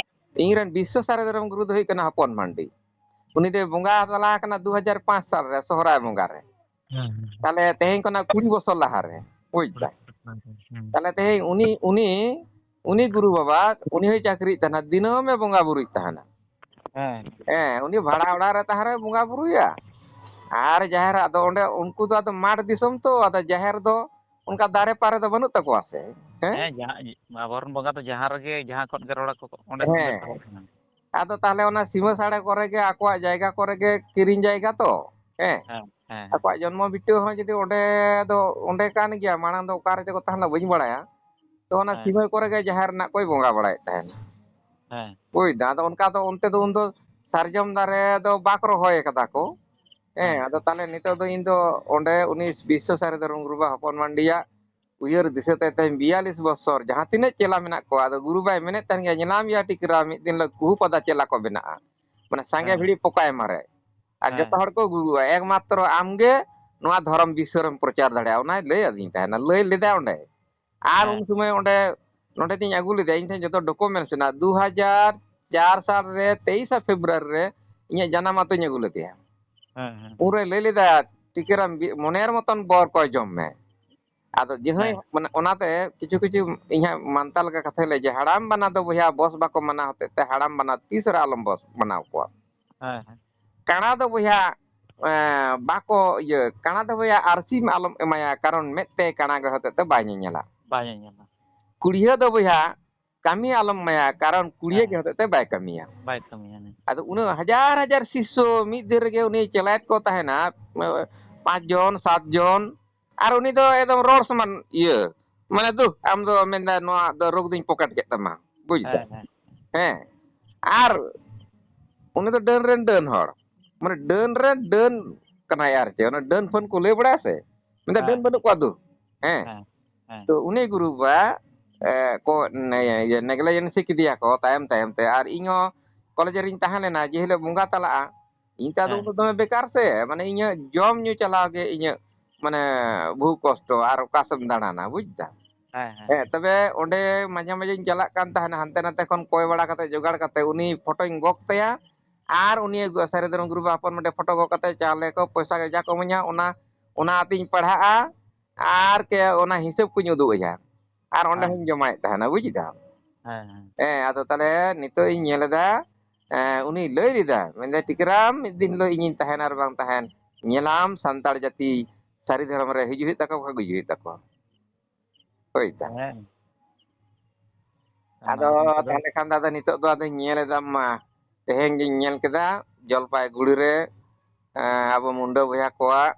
ᱤᱧ ᱨᱮᱱ ᱵᱤᱥᱥᱚ ᱥᱟᱨᱮᱡ ᱫᱷᱚᱨᱚᱢ ᱜᱩᱨᱩ ᱫᱚ ᱦᱩᱭᱩᱜ ᱠᱟᱱᱟ ᱦᱚᱯᱚᱱ ᱢᱟᱱᱰᱤ᱾ ᱩᱱᱤ ᱫᱚᱭ ᱵᱚᱸᱜᱟ ᱛᱟᱞᱟ ᱟᱠᱟᱱᱟ ᱫᱩ ᱦᱟᱡᱟᱨ ᱯᱟᱸᱪ ᱥᱟᱞ ᱨᱮ, ᱥᱚᱦᱨᱟᱭ ᱵᱚᱸᱜᱟ ᱨᱮ᱾ ᱦᱮᱸ, ᱦᱮᱸ᱾ ᱛᱟᱦᱞᱮ ᱛᱮᱦᱮᱧ ᱠᱷᱚᱱᱟᱜ ᱠᱩᱲᱤ ᱵᱚᱪᱷᱚᱨ ᱞᱟᱦᱟ ᱨᱮ, ᱵᱩᱡᱽ ᱫᱟ? ᱦᱮᱸ, ᱦᱮᱸ᱾ ᱛᱟᱦᱞᱮ ᱛᱮᱦᱮᱧ ᱩᱱᱤ, ᱩᱱᱤ, ᱩᱱᱤ ᱜᱩᱨᱩ ᱵᱟᱵᱟ, ᱩᱱᱤ ᱦᱚᱸᱭ ᱪᱟᱹᱠᱨᱤᱭᱮᱫ ᱛᱟᱦᱮᱱᱟ, ᱫᱤᱱᱟᱹᱢᱮ ᱵᱚᱸᱜᱟ ᱵᱩᱨᱩᱭᱮᱫ ᱛᱟᱦᱮᱱᱟ᱾ ᱦᱮᱸ᱾ ᱦᱮᱸ, ᱩᱱᱤ ᱵᱷᱟᱲᱟ ᱚᱲᱟᱜ ᱨᱮ ᱛᱟᱦᱮᱸ ᱨᱮ ᱵᱚᱸᱜᱟ ᱵᱩᱨᱩᱭᱟ᱾ ᱟᱨ ᱡᱟᱦᱮᱨ ᱟᱫᱚ ᱚᱸᱰᱮ ᱩᱱᱠᱩ ᱫᱚ ᱟᱫᱚ ᱢᱟᱴᱷ ᱫᱤᱥᱚᱢ ᱛᱚ, ᱟᱫᱚ ᱡᱟᱦᱮᱨ ᱫᱚ ᱚᱱᱠᱟ ᱫᱟᱨᱮ ᱯᱟᱨᱮ ᱫᱚ ᱵᱟᱹᱱᱩᱜ ᱛᱟᱠᱚᱣᱟ ᱥᱮ, ᱦᱮᱸ? ᱦᱮᱸ, ᱡᱟᱦᱟᱸ, ᱟᱵᱚᱨᱮᱱ ᱵᱚᱸᱜᱟ ᱫᱚ ᱡᱟᱦᱟᱸ ᱨᱮᱜᱮ, ᱡᱟᱦᱟᱸ ᱠᱷᱚᱱ ᱜᱮ ᱨᱚᱲ ᱟᱠᱚ, ᱚᱸᱰᱮ ᱠᱷᱚᱱ ᱜᱮ ᱦᱮᱸ᱾ ᱥᱟᱵᱚᱜ ᱠᱟᱱᱟ᱾ ᱟᱫᱚ ᱛᱟᱦᱞᱮ ᱚᱱᱟ ᱥᱤᱢᱟᱹ ᱥᱟᱲᱮ ᱠᱚᱨᱮ ᱜᱮ, ᱟᱠᱚᱣᱟᱜ ᱡᱟᱭᱜᱟ ᱠᱚᱨᱮ ᱜᱮ ᱠᱤᱨᱤᱧ ᱡᱟᱭᱜᱟ ᱛᱚ, ᱦᱮᱸ? ᱦᱮᱸ, ᱦᱮᱸ, ᱦᱮᱸ᱾ ᱟᱠᱚᱣᱟᱜ ᱡᱚᱱᱢᱚ ᱵᱷᱤᱴᱟᱹ ᱦᱚᱸ ᱡᱩᱫᱤ ᱚᱸᱰᱮ ᱫᱚ, ᱚᱸᱰᱮ ᱠᱟᱱ ᱜᱮᱭᱟ, ᱢᱟᱲᱟᱝ ᱫᱚ ᱚᱠᱟ ᱨᱮᱪᱚ ᱠᱚ ᱛᱟᱦᱮᱸ ᱞᱮᱱᱟ ᱵᱟᱹᱧ ᱵᱟᱲᱟᱭᱟ, ᱛᱚ ᱚᱱᱟ ᱦᱮᱸ᱾ ᱥᱤᱢᱟᱹ ᱠᱚᱨᱮ ᱜᱮ ᱡᱟᱦᱮᱨ ᱨᱮᱱᱟᱜ ᱠᱚᱭ ᱵᱚᱸᱜᱟ ᱵᱟᱲᱟᱭᱮᱫ ᱛᱟᱦᱮᱱᱟ᱾ ᱦᱮᱸ᱾ ᱵᱩᱡᱽ ᱫᱟ? ᱟᱫᱚ ᱚᱱᱠᱟ ᱫᱚ ᱚᱱᱛᱮ ᱫᱚ ᱩᱱᱫᱚ ᱥᱟᱨᱡᱚᱢ ᱫᱟᱨᱮ ᱫᱚ ᱵᱟᱠᱚ ᱨᱚᱦᱚᱭ ᱟᱠᱟᱫᱟ ᱠᱚ᱾ ᱦᱮᱸ, ᱦᱮᱸ᱾ ᱟᱫᱚ ᱛᱟᱦᱞᱮ ᱱᱤᱛᱚᱜ ᱫᱚ ᱤᱧ ᱫᱚ ᱚᱸᱰᱮ ᱩᱱᱤ ᱵᱤᱥᱥᱚ ᱥᱟᱨᱮ ᱫᱷᱚᱨᱚᱢ ᱜᱩᱨᱩ ᱵᱟ ᱦᱚᱯᱚᱱ ᱢᱟᱱᱰᱤᱭᱟᱜ ᱩᱭᱦᱟᱹᱨ ᱫᱤᱥᱟᱹ ᱛᱮ ᱛᱮᱦᱮᱧ ᱵᱤᱭᱟᱞᱤᱥ ᱵᱚᱥᱚᱨ ᱡᱟᱦᱟᱸ ᱛᱤᱱᱟᱹᱜ ᱪᱮᱞᱟ ᱢᱮᱱᱟᱜ ᱠᱚᱣᱟ, ᱟᱫᱚ ᱜᱩᱨᱩ ᱵᱟᱭ ᱢᱮᱱᱮᱫ ᱛᱟᱦᱮᱱ ᱜᱮᱭᱟ, "ᱧᱮᱞᱟᱢ ᱭᱟ ᱴᱤᱠᱨᱟ, ᱢᱤᱫ ᱫᱤᱱ ᱦᱤᱞᱳᱜ ᱠᱩᱦᱩ ᱯᱟᱫᱟ ᱪᱮᱞᱟ ᱠᱚ ᱵᱮᱱᱟᱜᱼᱟ, ᱢᱟᱱᱮ ᱥᱟᱸᱜᱮ ᱦᱮᱸ᱾ ᱵᱷᱤᱲᱤ ᱯᱚᱠᱟᱭ ᱢᱟᱨᱮ, ᱟᱨ ᱦᱮᱸ᱾ ᱡᱚᱛᱚ ᱦᱚᱲ ᱠᱚ ᱜᱩᱨᱩᱜᱼᱟ, ᱮᱠᱢᱟᱛᱨᱚ ᱟᱢ ᱜᱮ ᱱᱚᱣᱟ ᱫᱷᱚᱨᱚᱢ ᱵᱤᱥᱥᱚ ᱨᱮᱢ ᱯᱨᱚᱪᱟᱨ ᱫᱟᱲᱮᱭᱟᱜᱼᱟ", ᱚᱱᱟᱭ ᱞᱟᱹᱭ ᱟᱹᱫᱤᱧ ᱛᱟᱦᱮᱱᱟ, ᱞᱟᱹᱭ ᱞᱮᱫᱟᱭ ᱚᱸᱰᱮ᱾ ᱟᱨ ᱦᱮᱸ᱾ ᱩᱱ ᱥᱚᱢᱚᱭ ᱚᱸᱰᱮ, ᱱᱚᱸᱰᱮ ᱛᱤᱧ ᱟᱹᱜᱩ ᱞᱮᱫᱟ, ᱤᱧ ᱴᱷᱮᱱ ᱡᱚᱛᱚ ᱰᱚᱠᱩᱢᱮᱱᱴᱥ ᱦᱮᱱᱟᱜᱼᱟ, ᱫᱩ ᱦᱟᱡᱟᱨ ᱪᱟᱨ ᱥᱟᱞ ᱨᱮ ᱛᱮᱭᱤᱥᱟ ᱯᱷᱮᱵᱽᱨᱩᱣᱟᱨᱤ ᱨᱮ ᱤᱧᱟᱹᱜ ᱡᱟᱱᱟᱢ ᱟᱛᱳᱧ ᱟᱹᱜᱩ ᱞᱮᱫᱮᱭᱟ᱾ ᱦᱮᱸ, ᱦᱮᱸ᱾ ᱩᱱᱨᱮ ᱞᱟᱹᱭ ᱞᱮᱫᱟ, "ᱴᱤᱠᱟᱹᱨᱟᱢ, ᱵᱤ-, ᱢᱚᱱᱮᱨ ᱢᱚᱛᱚᱱ ᱵᱚᱨ ᱠᱚᱭ ᱡᱚᱢ ᱢᱮ᱾" ᱟᱫᱚ ᱡᱮ ᱦᱳᱭ, ᱦᱮᱸ᱾ ᱢᱟᱱᱮ, ᱚᱱᱟᱛᱮ ᱠᱤᱪᱷᱩ ᱠᱤᱪᱷᱩ ᱤᱧᱟᱹᱜ ᱢᱟᱱᱛᱟ ᱞᱮᱠᱟ ᱠᱟᱛᱷᱟᱧ ᱞᱟᱹᱭᱟ ᱡᱮ, ᱦᱟᱲᱟᱢ ᱵᱟᱱᱟ ᱫᱚ ᱵᱚᱭᱦᱟ ᱵᱚᱥ ᱵᱟᱠᱚ ᱢᱟᱱᱟᱣ ᱦᱚᱛᱮᱡ ᱛᱮ ᱦᱟᱲᱟᱢ ᱵᱟᱱᱟ ᱛᱤᱥ ᱨᱮ ᱟᱞᱚᱢ ᱵᱚᱥ ᱢᱟᱱᱟᱣ ᱠᱚᱣᱟ᱾ ᱦᱮᱸ, ᱦᱮᱸ᱾ ᱠᱟᱬᱟ ᱫᱚ ᱵᱚᱭᱦᱟ, ᱮᱸ, ᱵᱟᱠᱚ ᱤᱭᱟᱹ, ᱠᱟᱬᱟ ᱫᱚ ᱵᱚᱭᱦᱟ ᱟᱹᱨᱥᱤ ᱢᱟ ᱟᱞᱚᱢ ᱮᱢᱟᱭᱟ, ᱠᱟᱨᱚᱱ ᱢᱮᱫ ᱛᱮ ᱠᱟᱬᱟ ᱜᱮ ᱦᱚᱛᱮᱡ ᱛᱮ ᱵᱟᱭ ᱧᱮᱧᱮᱞᱟ᱾ ᱵᱟᱭ ᱧᱮᱧᱮᱞᱟ᱾ ᱠᱩᱲᱤᱭᱟᱹ ᱫᱚ ᱵᱚᱭᱦᱟ ᱠᱟᱹᱢᱤ ᱟᱞᱚᱢ ᱮᱢᱟᱭᱟ, ᱠᱟᱨᱚᱱ ᱠᱩᱲᱤᱭᱟᱹ ᱦᱮᱸ᱾ ᱜᱮ ᱦᱚᱛᱮᱡ ᱛᱮ ᱵᱟᱭ ᱠᱟᱹᱢᱤᱭᱟ᱾ ᱵᱟᱭ ᱠᱟᱹᱢᱤᱭᱟ, ᱦᱮᱸ᱾ ᱟᱫᱚ ᱩᱱᱟᱹᱜ ᱦᱟᱡᱟᱨ ᱦᱟᱡᱟᱨ ᱥᱤᱥᱥᱚ ᱢᱤᱫ ᱫᱤᱱ ᱨᱮᱜᱮ ᱩᱱᱤ ᱪᱮᱞᱟᱭᱮᱫ ᱠᱚ ᱛᱟᱦᱮᱱᱟ, ᱯᱟᱸᱪ ᱡᱚᱱ, ᱥᱟᱛ ᱡᱚᱱ, ᱟᱨ ᱩᱱᱤ ᱫᱚ ᱮᱠᱫᱚᱢ ᱨᱚᱲ ᱥᱚᱢᱟᱱ ᱤᱭᱟᱹ, ᱢᱟᱱᱮ, ᱫᱩ, ᱟᱢ ᱫᱚ ᱢᱮᱱᱫᱟ ᱱᱚᱣᱟ ᱫᱚ ᱨᱳᱜᱽ ᱫᱚᱧ ᱯᱚᱠᱮᱴ ᱠᱮᱫ ᱛᱟᱢᱟ, ᱵᱩᱡᱽ ᱫᱟ? ᱦᱮᱸ, ᱦᱮᱸ᱾ ᱦᱮᱸ, ᱟᱨ ᱩᱱᱤ ᱫᱚ ᱰᱟᱹᱱ ᱨᱮᱱ ᱰᱟᱹᱱ ᱦᱚᱲ, ᱢᱟᱱᱮ, ᱰᱟᱹᱱ ᱨᱮᱱ ᱰᱟᱹᱱ ᱠᱟᱱᱟᱭ ᱟᱨ ᱪᱮᱫ, ᱚᱱᱟ ᱰᱟᱹᱱ ᱯᱷᱟᱹᱱ ᱠᱚ ᱞᱟᱹᱭ ᱵᱟᱲᱟᱭᱟ ᱥᱮ, ᱢᱮᱱᱫᱟ, ᱦᱮᱸ᱾ ᱰᱟᱹᱱ ᱵᱟᱹᱱᱩᱜ ᱠᱚᱣᱟ ᱫᱩ, ᱦᱮᱸ᱾ ᱦᱮᱸ, ᱦᱮᱸ᱾ ᱛᱚ ᱩᱱᱤ ᱜᱩᱨᱩ ᱵᱟ, ᱮ, ᱠᱚ ᱱᱮ-, ᱤᱭᱟᱹ, ᱱᱮᱜᱽᱞᱮᱡᱮᱱᱥᱤ ᱠᱮᱫᱮᱭᱟ ᱠᱚ ᱛᱟᱭᱚᱢ ᱛᱟᱭᱚᱢ ᱛᱮ, ᱟᱨ ᱤᱧ ᱦᱚᱸ ᱠᱚᱞᱮᱡᱽ ᱨᱤᱧ ᱛᱟᱦᱮᱸ ᱞᱮᱱᱟ, ᱡᱮ ᱦᱤᱞᱳᱜ ᱵᱚᱸᱜᱟ ᱛᱟᱞᱟᱜᱼᱟ, ᱤᱧ ᱛᱚ ᱟᱫᱚ ᱦᱮᱸ᱾ ᱩᱱᱟᱹᱜ ᱫᱚᱢᱮ ᱵᱮᱠᱟᱨ ᱥᱮ, ᱢᱟᱱᱮ, ᱤᱧᱟᱹᱜ ᱡᱚᱢ ᱧᱩ ᱪᱟᱞᱟᱣ ᱜᱮ ᱤᱧᱟᱹᱜ, ᱢᱟᱱᱮ, ᱵᱚᱦᱩ ᱠᱚᱥᱴᱚ, ᱟᱨ ᱚᱠᱟ ᱥᱮᱫ ᱮᱢ ᱫᱟᱬᱟᱱᱟ, ᱵᱩᱡᱽ ᱫᱟ? ᱦᱮᱸ, ᱦᱮᱸ᱾ ᱦᱮᱸ, ᱛᱚᱵᱮ ᱚᱸᱰᱮ ᱢᱟᱡᱷᱮ ᱢᱟᱡᱷᱮᱧ ᱪᱟᱞᱟᱜ ᱠᱟᱱ ᱛᱟᱦᱮᱱᱟ, ᱦᱟᱱᱛᱮ ᱱᱟᱛᱮ ᱠᱷᱚᱱ ᱠᱚᱭ ᱵᱟᱲᱟ ᱠᱟᱛᱮ, ᱡᱚᱜᱟᱲ ᱠᱟᱛᱮ, ᱩᱱᱤ ᱯᱷᱳᱴᱳᱧ ᱜᱚᱜ ᱛᱟᱭᱟ, ᱟᱨ ᱩᱱᱤ ᱟᱹᱜᱩ, ᱥᱟᱹᱨᱤ ᱫᱷᱚᱨᱚᱢ ᱜᱩᱨᱩ ᱵᱟ ᱦᱚᱯᱚᱱ ᱢᱤᱫᱴᱮᱱ ᱯᱷᱳᱴᱳ ᱜᱚᱜ ᱠᱟᱛᱮ, ᱪᱟᱣᱞᱮ ᱠᱚ, ᱯᱚᱭᱥᱟ ᱠᱚ ᱡᱟ ᱠᱚ ᱤᱢᱟᱹᱧᱟ, ᱚᱱᱟ, ᱚᱱᱟ ᱟᱛᱮᱧ ᱯᱟᱲᱦᱟᱜᱼᱟ, ᱟᱨ ᱠᱮ ᱚᱱᱟ ᱦᱤᱥᱟᱹᱵ ᱠᱚᱧ ᱩᱫᱩᱜ ᱟᱭᱟ, ᱟᱨ ᱚᱸᱰᱮ ᱦᱮᱸ᱾ ᱦᱚᱸᱧ ᱡᱚᱢᱟᱭᱮᱫ ᱛᱟᱦᱮᱱᱟ, ᱵᱩᱡᱽ ᱫᱟᱢ? ᱦᱮᱸ, ᱦᱮᱸ᱾ ᱦᱮᱸ, ᱟᱫᱚ ᱛᱟᱦᱞᱮ ᱱᱤᱛᱚᱜ ᱤᱧ ᱧᱮᱞ ᱮᱫᱟ, ᱮᱸ, ᱩᱱᱤ ᱞᱟᱹᱭ ᱞᱮᱫᱟ, ᱢᱮᱱᱫᱟᱭ, "ᱴᱤᱠᱨᱟᱢ, ᱢᱤᱫ ᱫᱤᱱ ᱦᱤᱞᱳᱜ ᱤᱧᱤᱧ ᱛᱟᱦᱮᱱ ᱟᱨ ᱵᱟᱝ ᱛᱟᱦᱮᱱ, ᱧᱮᱞᱟᱢ ᱥᱟᱱᱛᱟᱲ ᱡᱟᱹᱛᱤ ᱥᱟᱹᱨᱤ ᱫᱷᱚᱨᱚᱢ ᱨᱮ ᱦᱤᱡᱩᱜ ᱦᱩᱭᱩᱜ ᱛᱟᱠᱚᱣᱟ, ᱵᱟᱠᱷᱟᱡ ᱜᱩᱡᱩᱜ ᱦᱩᱭᱩᱜ ᱛᱟᱠᱚᱣᱟ᱾" ᱦᱳᱭ ᱫᱟ᱾ ᱦᱮᱸ᱾ ᱚᱱᱟ ᱟᱫᱚ ᱠᱟᱛᱷᱟ ᱫᱚ᱾ ᱛᱟᱦᱞᱮ ᱠᱷᱟᱱ ᱫᱚ ᱟᱫᱚ ᱱᱤᱛᱚᱜ ᱫᱚ ᱟᱫᱚᱧ ᱧᱮᱞ ᱮᱫᱟ, ᱢᱟ, ᱛᱮᱦᱮᱧ ᱜᱤᱧ ᱧᱮᱞ ᱠᱮᱫᱟ, ᱡᱚᱞᱯᱟᱭᱜᱩᱲᱤ ᱨᱮ, ᱮᱸ, ᱟᱵᱚ ᱢᱩᱱᱰᱟᱹ ᱵᱚᱭᱦᱟ ᱠᱚᱣᱟᱜ,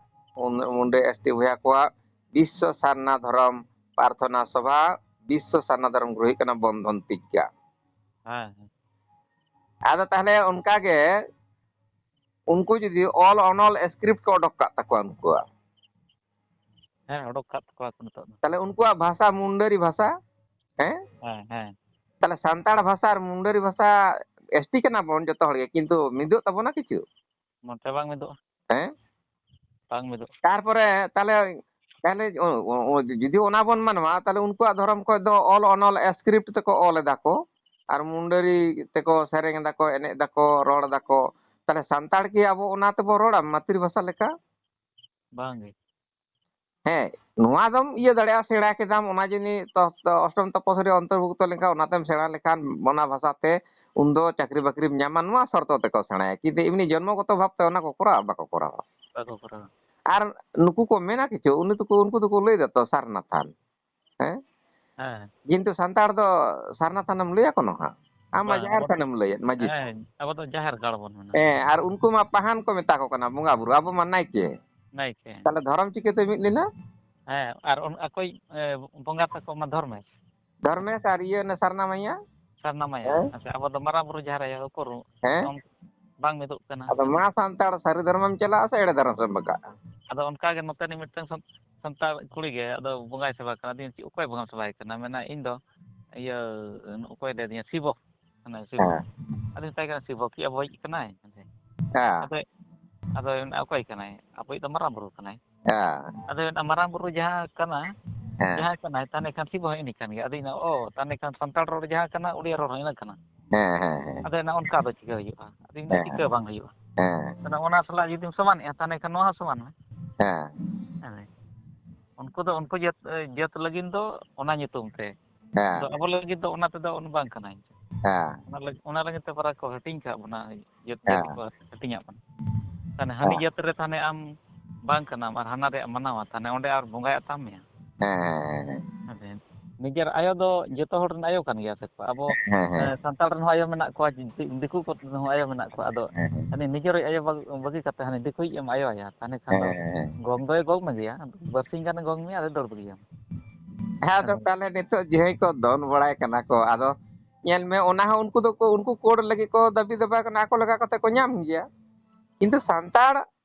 ᱩᱱ-, ᱢᱩᱱᱰᱟᱹ ᱮᱥ ᱴᱤ ᱵᱚᱭᱦᱟ ᱠᱚᱣᱟᱜ ᱵᱤᱥᱥᱚ ᱥᱟᱨᱱᱟ ᱫᱷᱚᱨᱚᱢ ᱯᱨᱟᱨᱛᱷᱚᱱᱟ ᱥᱚᱵᱷᱟ, ᱵᱤᱥᱥᱚ ᱥᱟᱨᱱᱟ ᱫᱷᱚᱨᱚᱢ ᱜᱩᱨᱩ ᱦᱩᱭᱩᱜ ᱠᱟᱱᱟ ᱵᱚᱱᱫᱷᱚᱱ ᱛᱤᱡᱽᱜᱟ᱾ ᱦᱮᱸ, ᱦᱮᱸ᱾ ᱟᱫᱚ ᱛᱟᱦᱞᱮ ᱚᱱᱠᱟ ᱜᱮ ᱩᱱᱠᱩ ᱡᱩᱫᱤ ᱚᱞ ᱚᱱᱚᱞ script ᱠᱚ ᱚᱰᱚᱠ ᱠᱟᱜ ᱛᱟᱠᱚᱣᱟ ᱩᱱᱠᱩᱣᱟᱜ᱾ ᱦᱮᱸ, ᱚᱰᱚᱠ ᱠᱟᱜ ᱛᱟᱠᱚᱣᱟ ᱠᱚ ᱱᱤᱛᱚᱜ ᱫᱚ᱾ ᱛᱟᱦᱞᱮ ᱩᱱᱠᱩᱣᱟᱜ ᱵᱷᱟᱥᱟ ᱢᱩᱱᱰᱟᱹᱨᱤ ᱵᱷᱟᱥᱟ, ᱦᱮᱸ? ᱦᱮᱸ, ᱦᱮᱸ᱾ ᱛᱟᱦᱞᱮ ᱥᱟᱱᱛᱟᱲ ᱵᱷᱟᱥᱟ ᱟᱨ ᱢᱩᱱᱰᱟᱹᱨᱤ ᱵᱷᱟᱥᱟ, ᱮᱥ ᱴᱤ ᱠᱟᱱᱟ ᱵᱚᱱ ᱡᱚᱛᱚ ᱦᱚᱲ ᱜᱮ, ᱠᱤᱱᱛᱩ ᱢᱤᱫᱚᱜ ᱛᱟᱵᱚᱱᱟ ᱠᱤᱪᱷᱩ? ᱢᱚᱴᱮ ᱵᱟᱝ ᱢᱤᱫᱚᱜᱼᱟ᱾ ᱦᱮᱸ? ᱵᱟᱝ ᱢᱤᱫᱚᱜᱼᱟ᱾ ᱛᱟᱨᱯᱚᱨᱮ ᱛᱟᱦᱞᱮ, ᱛᱟᱦᱞᱮ ᱚ, ᱚ, ᱚ, ᱡᱩᱫᱤ ᱚᱱᱟ ᱵᱚᱱ ᱢᱟᱱᱟᱣᱟ, ᱛᱟᱦᱞᱮ ᱩᱱᱠᱩᱣᱟᱜ ᱫᱷᱚᱨᱚᱢ ᱠᱷᱚᱡ ᱫᱚ ᱚᱞ ᱚᱱᱚᱞ script ᱛᱮᱠᱚ ᱚᱞ ᱮᱫᱟ ᱠᱚ, ᱟᱨ ᱢᱩᱱᱰᱟᱹᱨᱤ ᱛᱮᱠᱚ ᱥᱮᱨᱮᱧ ᱮᱫᱟ ᱠᱚ, ᱮᱱᱮᱡ ᱮᱫᱟ ᱠᱚ, ᱨᱚᱲ ᱮᱫᱟ ᱠᱚ, ᱛᱟᱦᱞᱮ ᱥᱟᱱᱛᱟᱲ ᱠᱤ ᱟᱵᱚ ᱚᱱᱟ ᱛᱮᱵᱚ ᱨᱚᱲᱟ ᱢᱟᱛᱨᱤ ᱵᱷᱟᱥᱟ ᱞᱮᱠᱟ? ᱵᱟᱝ ᱜᱮ᱾ ᱦᱮᱸ, ᱱᱚᱣᱟ ᱫᱚᱢ ᱤᱭᱟᱹ ᱫᱟᱲᱮᱭᱟᱜᱼᱟ, ᱥᱮᱬᱟ ᱠᱮᱫᱟᱢ, ᱚᱱᱟ ᱡᱤᱱᱤᱥ ᱛᱚ, ᱛᱚ, ᱚᱥᱴᱚᱢ ᱛᱚᱯᱚᱥᱤ ᱨᱮ ᱚᱱᱛᱚᱨᱵᱷᱩᱠᱛᱚ ᱞᱮᱱᱠᱷᱟᱱ, ᱚᱱᱟᱛᱮᱢ ᱥᱮᱬᱟ ᱞᱮᱠᱷᱟᱱ, ᱚᱱᱟ ᱵᱷᱟᱥᱟ ᱛᱮ, ᱩᱱᱫᱚ ᱪᱟᱹᱠᱨᱤ ᱵᱟᱹᱠᱨᱤᱢ ᱧᱟᱢᱟ, ᱱᱚᱣᱟ ᱥᱚᱨᱛᱚ ᱛᱮᱠᱚ ᱥᱮᱬᱟᱭᱟ᱾ ᱠᱤᱱᱛᱩ ᱮᱢᱱᱤ ᱡᱚᱱᱢᱚᱜᱚᱛᱚ ᱵᱷᱟᱵᱽ ᱛᱮ ᱚᱱᱟ ᱠᱚ ᱠᱚᱨᱟᱣᱟ? ᱵᱟᱠᱚ ᱠᱚᱨᱟᱣᱟ᱾ ᱵᱟᱠᱚ ᱠᱚᱨᱟᱣᱟ᱾ ᱟᱨ ᱱᱩᱠᱩ ᱠᱚ ᱢᱮᱱᱟ ᱠᱤᱪᱷᱩ, ᱩᱱᱤ ᱫᱚᱠᱚ, ᱩᱱᱠᱩ ᱫᱚᱠᱚ ᱞᱟᱹᱭ ᱫᱟ ᱛᱚ ᱥᱟᱨᱱᱟ ᱛᱷᱟᱱ᱾ ᱦᱮᱸ? ᱦᱮᱸ᱾ ᱠᱤᱱᱛᱩ ᱥᱟᱱᱛᱟᱲ ᱫᱚ ᱥᱟᱨᱱᱟ ᱛᱷᱟᱱᱮᱢ ᱞᱟᱹᱭ ᱟᱠᱚ ᱱᱚᱝᱠᱟ? ᱟᱢ ᱢᱟ ᱵᱟᱝ, ᱡᱟᱦᱮᱨ ᱟᱵᱚ ᱫᱚ, ᱛᱷᱟᱱᱮᱢ ᱞᱟᱹᱭᱮᱫ, ᱢᱟᱹᱡᱷᱤ ᱛᱷᱟᱱ᱾ ᱦᱮᱸ, ᱟᱵᱚ ᱫᱚ ᱡᱟᱦᱮᱨ ᱜᱟᱲ ᱵᱚᱱ ᱢᱮᱱᱟ᱾ ᱦᱮᱸ, ᱟᱨ ᱩᱱᱠᱩ ᱢᱟ ᱯᱟᱦᱟᱱ ᱠᱚ ᱢᱮᱛᱟ ᱠᱚ ᱠᱟᱱᱟ ᱵᱚᱸᱜᱟ ᱵᱩᱨᱩ, ᱟᱵᱚ ᱢᱟ ᱱᱟᱭᱠᱮ᱾ ᱱᱟᱭᱠᱮ᱾ ᱛᱟᱦᱞᱮ ᱫᱷᱚᱨᱚᱢ ᱪᱤᱠᱟᱹᱛᱮ ᱢᱤᱫ ᱞᱮᱱᱟ? ᱦᱮᱸ, ᱟᱨ ᱩᱱ-, ᱟᱠᱚᱭᱤᱡ, ᱮ, ᱵᱚᱸᱜᱟ ᱛᱟᱠᱚ ᱢᱟ ᱫᱷᱚᱨᱢᱮᱥ᱾ ᱫᱷᱚᱨᱢᱮᱥ ᱟᱨ ᱤᱭᱟᱹ ᱚᱱᱟ ᱥᱟᱨᱱᱟ ᱢᱟᱭᱟ? ᱥᱟᱨᱱᱟ ᱢᱟᱭᱟ᱾ ᱦᱮᱸ? ᱟᱪᱪᱷᱟ, ᱟᱵᱚ ᱫᱚ ᱢᱟᱨᱟᱝ ᱵᱩᱨᱩ ᱡᱟᱦᱮᱨ ᱟᱭᱳ ᱩᱠᱩᱨ ᱦᱮᱸ? ᱵᱟᱝ ᱢᱤᱫᱚᱜ ᱠᱟᱱᱟ᱾ ᱟᱫᱚ ᱢᱟ ᱥᱟᱱᱛᱟᱲ ᱥᱟᱹᱨᱤ ᱫᱷᱚᱨᱢᱮᱢ ᱪᱟᱞᱟᱜᱼᱟ ᱥᱮ ᱮᱲᱮ ᱫᱷᱚᱨᱢᱮᱢ ᱵᱟᱜᱟᱜᱼᱟ? ᱟᱫᱚ ᱚᱱᱠᱟ ᱜᱮ ᱱᱚᱛᱮ ᱨᱤᱱ ᱢᱤᱫᱴᱟᱝ ᱥᱟᱱ-, ᱥᱟᱱᱛᱟᱲ ᱠᱩᱲᱤ ᱜᱮ ᱟᱫᱚ ᱵᱚᱸᱜᱟᱭ ᱥᱮᱵᱟ ᱠᱟᱱᱟ᱾ ᱟᱫᱚᱧ ᱪᱮᱫ, ᱚᱠᱚᱭ ᱵᱚᱸᱜᱟᱢ ᱥᱮᱵᱟᱭ ᱠᱟᱱᱟ? ᱢᱮᱱᱟ, "ᱤᱧ ᱫᱚ ᱤᱭᱟᱹ, ᱚᱠᱚᱭ ᱞᱟᱹᱭ ᱟᱫᱤᱧᱟ, ᱥᱤᱵᱚ ᱠᱟᱱᱟᱭ, ᱥᱤᱵᱚ᱾" ᱦᱮᱸ᱾ ᱟᱫᱚᱧ ᱢᱮᱛᱟᱭ ᱠᱟᱱᱟ, "ᱥᱤᱵᱚ ᱠᱤ ᱟᱵᱚᱭᱤᱡ ᱠᱟᱱᱟᱭ?" ᱦᱮᱸ᱾ ᱟᱫᱚ, ᱟᱫᱚᱭ ᱢᱮᱱᱟ, "ᱚᱠᱚᱭ ᱠᱟᱱᱟᱭ?" "ᱟᱵᱚᱭᱤᱡ ᱫᱚ ᱢᱟᱨᱟᱝ ᱵᱩᱨᱩ ᱠᱟᱱᱟᱭ᱾" ᱦᱮᱸ᱾ ᱟᱫᱚᱭ ᱢᱮᱱᱟ, "ᱢᱟᱨᱟᱝ ᱵᱩᱨᱩ ᱡᱟᱦᱟᱸ ᱠᱟᱱᱟ, ᱦᱮᱸ᱾ ᱡᱟᱦᱟᱸᱭ ᱠᱟᱱᱟᱭ, ᱛᱟᱦᱞᱮ ᱠᱷᱟᱱ ᱥᱤᱵᱚ ᱦᱚᱸ ᱤᱱᱤ ᱠᱟᱱ ᱜᱮᱭᱟ᱾" ᱟᱫᱚᱧ ᱢᱮᱱᱟ, "ᱚ, ᱛᱟᱦᱞᱮ ᱠᱷᱟᱱ ᱥᱟᱱᱛᱟᱲ ᱨᱚᱲ ᱡᱟᱦᱟᱸ ᱠᱟᱱᱟ, ᱩᱲᱤᱭᱟ ᱨᱚᱲ ᱦᱚᱸ ᱤᱱᱟᱹ ᱠᱟᱱᱟ᱾" ᱦᱮᱸ, ᱦᱮᱸ, ᱦᱮᱸ᱾ ᱟᱫᱚ ᱚᱱᱟ ᱚᱱᱠᱟ ᱫᱚ ᱪᱤᱠᱟᱹ ᱦᱩᱭᱩᱜᱼᱟ? ᱟᱫᱚ ᱤᱧ ᱫᱚ ᱦᱮᱸ, ᱪᱤᱠᱟᱹ ᱦᱮᱸ᱾ ᱵᱟᱝ ᱦᱩᱭᱩᱜᱼᱟ᱾ ᱦᱮᱸ᱾ ᱟᱫᱚ ᱚᱱᱟ ᱥᱟᱞᱟᱜ ᱡᱩᱫᱤᱢ ᱥᱚᱢᱟᱱᱮᱜᱼᱟ, ᱛᱟᱦᱚᱞᱮ ᱠᱷᱟᱱ ᱱᱚᱣᱟ ᱦᱚᱸ ᱥᱚᱢᱟᱱ ᱢᱮ᱾ ᱦᱮᱸ᱾ ᱦᱮᱸ᱾ ᱩᱱᱠᱩ ᱫᱚ ᱩᱱᱠᱩ ᱡᱟᱹᱛ, ᱡᱟᱹᱛ ᱞᱟᱹᱜᱤᱫ ᱫᱚ ᱚᱱᱟ ᱧᱩᱛᱩᱢ ᱛᱮ᱾ ᱦᱮᱸ᱾ ᱟᱫᱚ ᱟᱵᱚ ᱞᱟᱹᱜᱤᱫ ᱫᱚ ᱚᱱᱟ ᱛᱮᱫᱚ ᱵᱟᱝ ᱠᱟᱱᱟ᱾ ᱦᱮᱸ᱾ ᱚᱱᱟ ᱞᱟᱹᱜᱤᱫ, ᱚᱱᱟ ᱞᱟᱹᱜᱤᱫ ᱛᱮ ᱯᱟᱨᱟ ᱠᱚ ᱦᱟᱹᱴᱤᱧ ᱠᱟᱜ ᱵᱚᱱᱟ, ᱡᱟᱹᱛ ᱡᱟᱹᱛᱤ ᱦᱮᱸ᱾ ᱠᱚ ᱦᱟᱹᱴᱤᱧᱟᱜ ᱵᱚᱱᱟ᱾ ᱛᱟᱦᱚᱞᱮ ᱦᱟᱹᱱᱤ ᱦᱮᱸ᱾ ᱡᱟᱹᱛ ᱨᱮ ᱛᱟᱦᱚᱞᱮ ᱟᱢ ᱵᱟᱝ ᱠᱟᱱᱟᱢ ᱟᱨ ᱦᱟᱱᱟ ᱨᱮᱭᱟᱜ ᱢᱟᱱᱟᱣᱟ, ᱛᱟᱦᱚᱞᱮ ᱚᱸᱰᱮ ᱟᱨ ᱵᱚᱸᱜᱟᱭ ᱟᱛᱟᱢ ᱢᱮᱭᱟ᱾ ᱦᱮᱸ, ᱦᱮᱸ, ᱦᱮᱸ᱾ ᱦᱮᱸ᱾ ᱱᱤᱡᱮᱨ ᱟᱭᱳ ᱫᱚ ᱡᱚᱛᱚ ᱦᱚᱲ ᱨᱮᱱ ᱟᱭᱳ ᱠᱟᱱ ᱜᱮᱭᱟ ᱥᱮ᱾ ᱟᱵᱚ, ᱦᱮᱸ, ᱦᱮᱸ᱾ ᱮ, ᱥᱟᱱᱛᱟᱲ ᱨᱮᱱ ᱦᱚᱸ ᱟᱭᱳ ᱢᱮᱱᱟᱜ ᱠᱚᱣᱟ, ᱫᱤ-, ᱫᱤᱠᱩ ᱠᱚᱨᱮᱱ ᱦᱚᱸ ᱟᱭᱳ ᱢᱮᱱᱟᱜ ᱠᱚᱣᱟ᱾ ᱟᱫᱚ ᱦᱮᱸ, ᱦᱮᱸ᱾ ᱦᱟᱹᱱᱤ ᱱᱤᱡᱮᱨᱤᱡ ᱟᱭᱳ ᱵᱟᱹᱜ-, ᱵᱟᱹᱜᱤ ᱠᱟᱛᱮ ᱦᱟᱹᱱᱤ ᱫᱤᱠᱩᱭᱤᱡ ᱮᱢ ᱟᱭᱳ ᱟᱭᱟ, ᱛᱟᱦᱚᱞᱮ ᱠᱷᱟᱱ ᱫᱚ ᱦᱮᱸ, ᱦᱮᱸ, ᱦᱮᱸ᱾ ᱜᱚᱝ ᱫᱚᱭ ᱜᱚᱝ ᱢᱮᱜᱮᱭᱟ, ᱵᱟᱨᱥᱤᱧ ᱜᱟᱱᱮ ᱜᱚᱝ ᱢᱮᱭᱟ, ᱟᱫᱚᱭ ᱫᱟᱹᱲ ᱵᱟᱹᱜᱤᱭᱟᱢᱟ᱾ ᱦᱮᱸ, ᱟᱫᱚ ᱦᱮᱸ᱾ ᱛᱟᱦᱚᱞᱮ ᱱᱤᱛᱚᱜ ᱡᱟᱦᱟᱸᱭ ᱠᱚ ᱫᱚᱱ ᱵᱟᱲᱟᱭ ᱠᱟᱱᱟ ᱠᱚ, ᱟᱫᱚ ᱧᱮᱞ ᱢᱮ, ᱚᱱᱟ ᱦᱚᱸ ᱩᱱᱠᱩ ᱫᱚᱠᱚ, ᱩᱱᱠᱩ code ᱞᱟᱹᱜᱤᱫ ᱠᱚ ᱫᱟᱹᱵᱤ ᱫᱟᱵᱟ ᱠᱟᱱᱟ, ᱟᱠᱚ ᱞᱮᱠᱟ ᱠᱟᱛᱮ ᱠᱚ ᱧᱟᱢ ᱜᱮᱭᱟ᱾ ᱠᱤᱱᱛᱩ ᱥᱟᱱᱛᱟᱲ